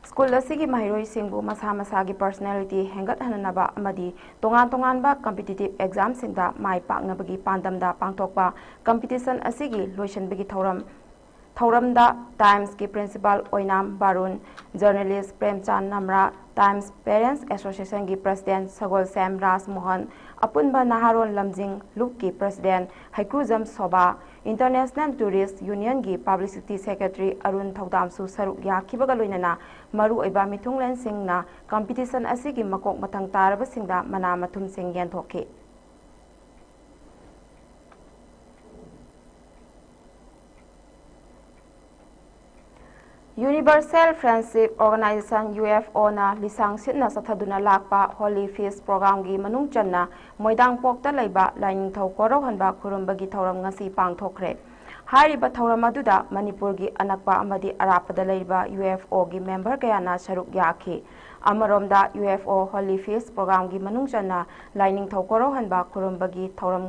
ꯁ꯭ꯀꯨꯜ ꯑꯁꯤꯒꯤ ꯃꯍꯩꯔꯣꯏꯁꯤꯡꯕꯨ ꯃꯁꯥ ꯃꯁꯥꯒꯤ ꯄꯔꯁꯅꯦꯂꯤꯇꯤ ꯍꯦꯟꯒꯠꯍꯟꯅꯅꯕ ꯑꯃꯗꯤ ꯇꯣꯉꯥꯟ ꯇꯣꯉꯥꯟꯕ ꯀꯝꯄꯤꯇꯤꯇꯤꯚ ꯑꯦꯛꯖꯥꯝꯁꯤꯡꯗ ꯃꯥꯏ ꯄꯥꯛꯅꯕꯒꯤ ꯄꯥꯟꯗꯝꯗ ꯄꯥꯡꯊꯣꯛꯄ ꯀꯝꯄꯤꯇꯤꯁꯟ ꯑꯁꯤꯒꯤ ꯂꯣꯏꯁꯤꯟꯕꯒꯤ ꯊꯧꯔꯝ ꯊꯧꯔꯝꯗ ꯇꯥꯏꯝꯁꯀꯤ ꯄ꯭ꯔꯤꯟꯁꯤꯄꯥꯜ ꯑꯣꯏꯅꯥꯝ ꯕꯥꯔꯨꯟ, ꯖꯔꯅꯦꯂꯤꯁ ꯄ꯭ꯔꯦꯝꯆꯥꯟ ꯅꯝꯔꯥ, ꯇꯥꯏꯝꯁ ꯄꯦꯔꯦꯟꯁ ꯑꯦꯁꯣꯁꯤꯌꯦꯁꯟꯒꯤ ꯄ꯭ꯔꯁꯤꯗꯦꯟ ꯁꯒꯣꯜꯁꯦꯝ ꯔꯥꯖꯃꯣꯍꯟ, ꯑꯄꯨꯟꯕ ꯅꯍꯥꯔꯣꯜ ꯂꯝꯖꯤꯡ ꯂꯨꯞꯀꯤ president Heikrujam Shobha, international tourism ꯌꯨꯅꯤꯌꯟꯒꯤ ꯄꯕ꯭ꯂꯤꯁꯤꯇꯤ ꯁꯦꯀ꯭ꯔꯦꯇꯔꯤ ꯑꯔꯨꯟ ꯊꯧꯗꯥꯝꯁꯨ ꯁꯔꯨꯛ ꯌꯥꯈꯤꯕꯒ ꯂꯣꯏꯅꯅ ꯃꯔꯨꯑꯣꯏꯕ ꯃꯤꯊꯨꯡꯂꯦꯟꯁꯤꯡꯅ ꯀꯝꯄꯤꯇꯤꯁꯟ ꯑꯁꯤꯒꯤ ꯃꯀꯣꯛ ꯃꯊꯪ ꯇꯥꯔꯕꯁꯤꯡꯗ ꯃꯅꯥ ꯃꯊꯨꯝꯁꯤꯡ ꯌꯦꯟꯊꯣꯛꯈꯤ꯫ Universal Friendship Organization, UFOꯅ ꯂꯤꯁꯥꯡ ꯁꯤꯠꯅ ꯆꯠꯊꯗꯨꯅ ꯂꯥꯛꯄ ꯍꯣꯂꯤ ꯐꯤꯁ ꯄ꯭ꯔꯣꯒ꯭ꯔꯥꯝꯒꯤ ꯃꯅꯨꯡ ꯆꯟꯅ ꯃꯣꯏꯗꯥꯡꯄꯣꯛꯇ ꯂꯩꯕ ꯂꯥꯏꯅꯤꯡꯊꯧ ꯀꯣꯔꯧꯍꯟꯕ ꯈꯨꯔꯨꯝꯕꯒꯤ ꯊꯧꯔꯝ ꯉꯁꯤ ꯄꯥꯡꯊꯣꯛꯈ꯭ꯔꯦ꯫ ꯍꯥꯏꯔꯤꯕ ꯊꯧꯔꯝ ꯑꯗꯨꯗ ꯃꯅꯤꯄꯨꯔꯒꯤ ꯑꯅꯛꯄ ꯑꯃꯗꯤ ꯑꯔꯥꯞꯄꯗ ꯂꯩꯔꯤꯕ UFOꯒꯤ ꯃꯦꯝꯕꯔ ꯀꯌꯥꯅ ꯁꯔꯨꯛ ꯌꯥꯈꯤ꯫ ꯑꯃꯔꯣꯝꯗ, UFO Holy Feast programꯒꯤ ꯃꯅꯨꯡ ꯆꯟꯅ ꯂꯥꯏꯅꯤꯡꯊꯧ ꯀꯣꯔꯧꯍꯟꯕ ꯈꯨꯔꯨꯝꯕꯒꯤ ꯊꯧꯔꯝ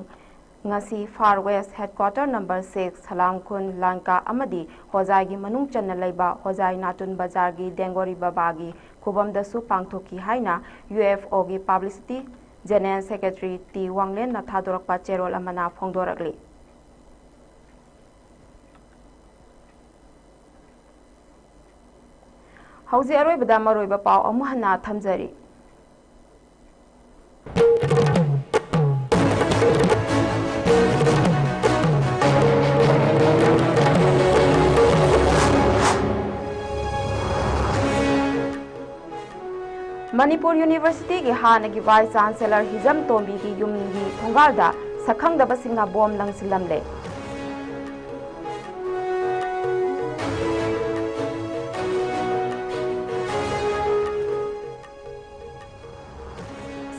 ꯉꯁꯤ Far West Headquarter number six, ꯁꯂꯥꯝ ꯈꯨꯟ, ꯂꯥꯟꯀꯥ ꯑꯃꯗꯤ ꯍꯣꯖꯥꯏꯒꯤ ꯃꯅꯨꯡ ꯆꯟꯅ ꯂꯩꯕ ꯍꯣꯖꯥꯏ ꯅꯥꯇꯨꯟ ꯕꯖꯥꯔꯒꯤ ꯗꯦꯡꯒꯣꯔꯤ ꯕꯕꯥꯒꯤ ꯈꯨꯕꯝꯗꯁꯨ ꯄꯥꯡꯊꯣꯛꯈꯤ ꯍꯥꯏꯅ UFOꯒꯤ Publicity General Secretary ꯇꯤ ꯋꯥꯡꯂꯦꯟꯅ ꯊꯥꯗꯣꯔꯛꯄ ꯆꯦꯔꯣꯜ ꯑꯃꯅ ꯐꯣꯡꯗꯣꯔꯛꯂꯤ꯫ ꯍꯧꯖꯤꯛ ꯑꯔꯣꯏꯕꯗ ꯃꯔꯨꯑꯣꯏꯕ ꯄꯥꯎ ꯑꯃꯨꯛ ꯍꯟꯅ ꯊꯝꯖꯔꯤ꯫ ꯃꯅꯤꯄꯨꯔ Universityꯒꯤ ꯍꯥꯟꯅꯒꯤ Vice Chancellor ꯍꯤꯖꯝ ꯇꯣꯝꯕꯤꯒꯤ ꯌꯨꯝꯒꯤ ꯊꯣꯡꯒꯥꯜꯗ ꯁꯛꯈꯪꯗꯕꯁꯤꯡꯅ ꯕꯣꯝ ꯂꯪꯁꯤꯜꯂꯝꯂꯦ꯫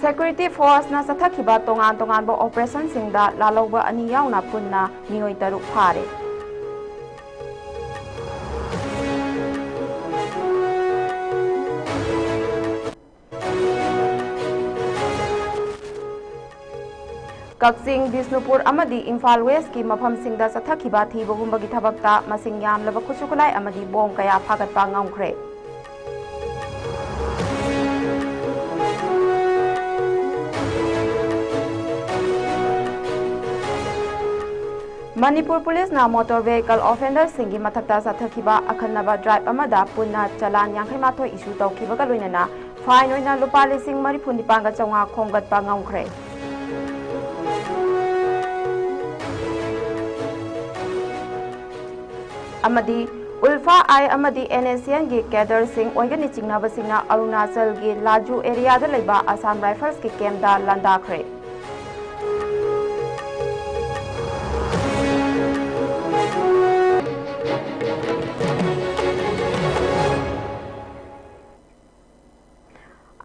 Security Forceꯅ ꯆꯠꯊꯈꯤꯕ ꯇꯣꯉꯥꯟ ꯇꯣꯉꯥꯟꯕ operationꯁꯤꯡꯗ ꯂꯥꯜꯍꯧꯕ ꯑꯅꯤ ꯌꯥꯎꯅ ꯄꯨꯟꯅ ꯃꯤꯑꯣꯏ ꯇꯔꯨꯛ ꯐꯥꯔꯦ꯫ ꯀꯛꯆꯤꯡ, ꯕꯤꯁꯅꯨꯄꯨꯔ ꯑꯃꯗꯤ ꯏꯝꯐꯥꯜ Westꯀꯤ ꯃꯐꯝꯁꯤꯡꯗ ꯆꯠꯊꯈꯤꯕ ꯊꯤꯕ ꯍꯨꯝꯕꯒꯤ ꯊꯕꯛꯇ ꯃꯁꯤꯡ ꯌꯥꯝꯂꯕ ꯈꯨꯠꯁꯨ ꯈꯨꯠꯂꯥꯏ ꯑꯃꯗꯤ ꯕꯣꯝ ꯀꯌꯥ ꯐꯥꯒꯠꯄ ꯉꯝꯈ꯭ꯔꯦ꯫ ꯃꯅꯤꯄꯨꯔ ꯄꯨꯂꯤꯁꯅ motor vehicle offenderꯁꯤꯡꯒꯤ ꯃꯊꯛꯇ ꯆꯠꯊꯈꯤꯕ ꯑꯈꯟꯅꯕ drive ꯑꯃꯗ ꯄꯨꯟꯅ ꯆꯂꯥꯟ ꯌꯥꯡꯈꯩ ꯃꯥꯊꯣꯏ issue ꯇꯧꯈꯤꯕꯒ ꯂꯣꯏꯅꯅ fine ꯑꯣꯏꯅ ꯂꯨꯄꯥ ꯂꯤꯁꯤꯡ ꯃꯔꯤꯐꯨ ꯅꯤꯄꯥꯟꯒ ꯆꯥꯝꯃꯉꯥ ꯈꯣꯝꯒꯠꯄ ꯉꯝꯈ꯭ꯔꯦ꯫ ꯑꯃꯗꯤ ULFA-I ꯑꯃꯗꯤ NSCNꯒꯤ cadreꯁꯤꯡ ꯑꯣꯏꯒꯅꯤ ꯆꯤꯡꯅꯕꯁꯤꯡꯅ ꯑꯔꯨꯅꯥꯆꯜꯒꯤ ꯂꯥꯖꯨ areaꯗ ꯂꯩꯕ Assam Riflesꯀꯤ campꯇ ꯂꯥꯟꯗꯥꯈ꯭ꯔꯦ꯫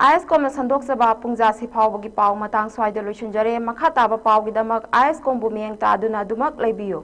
ꯑꯥꯏ ꯑꯦꯁ ꯀꯣꯝꯅ ꯁꯟꯗꯣꯛꯆꯕ ꯄꯨꯡꯖꯥꯁꯤ ꯐꯥꯎꯕꯒꯤ ꯄꯥꯎ ꯃꯇꯥꯡ ꯁ꯭ꯋꯥꯏꯗ ꯂꯣꯏꯁꯤꯟꯖꯔꯦ꯫ ꯃꯈꯥ ꯇꯥꯕ ꯄꯥꯎꯒꯤꯗꯃꯛ ꯑꯥꯏ ꯑꯦꯁ ꯀꯣꯝꯕꯨ ꯃꯤꯠꯌꯦꯡ ꯇꯥꯗꯨꯅ ꯑꯗꯨꯃꯛ ꯂꯩꯕꯤꯌꯨ꯫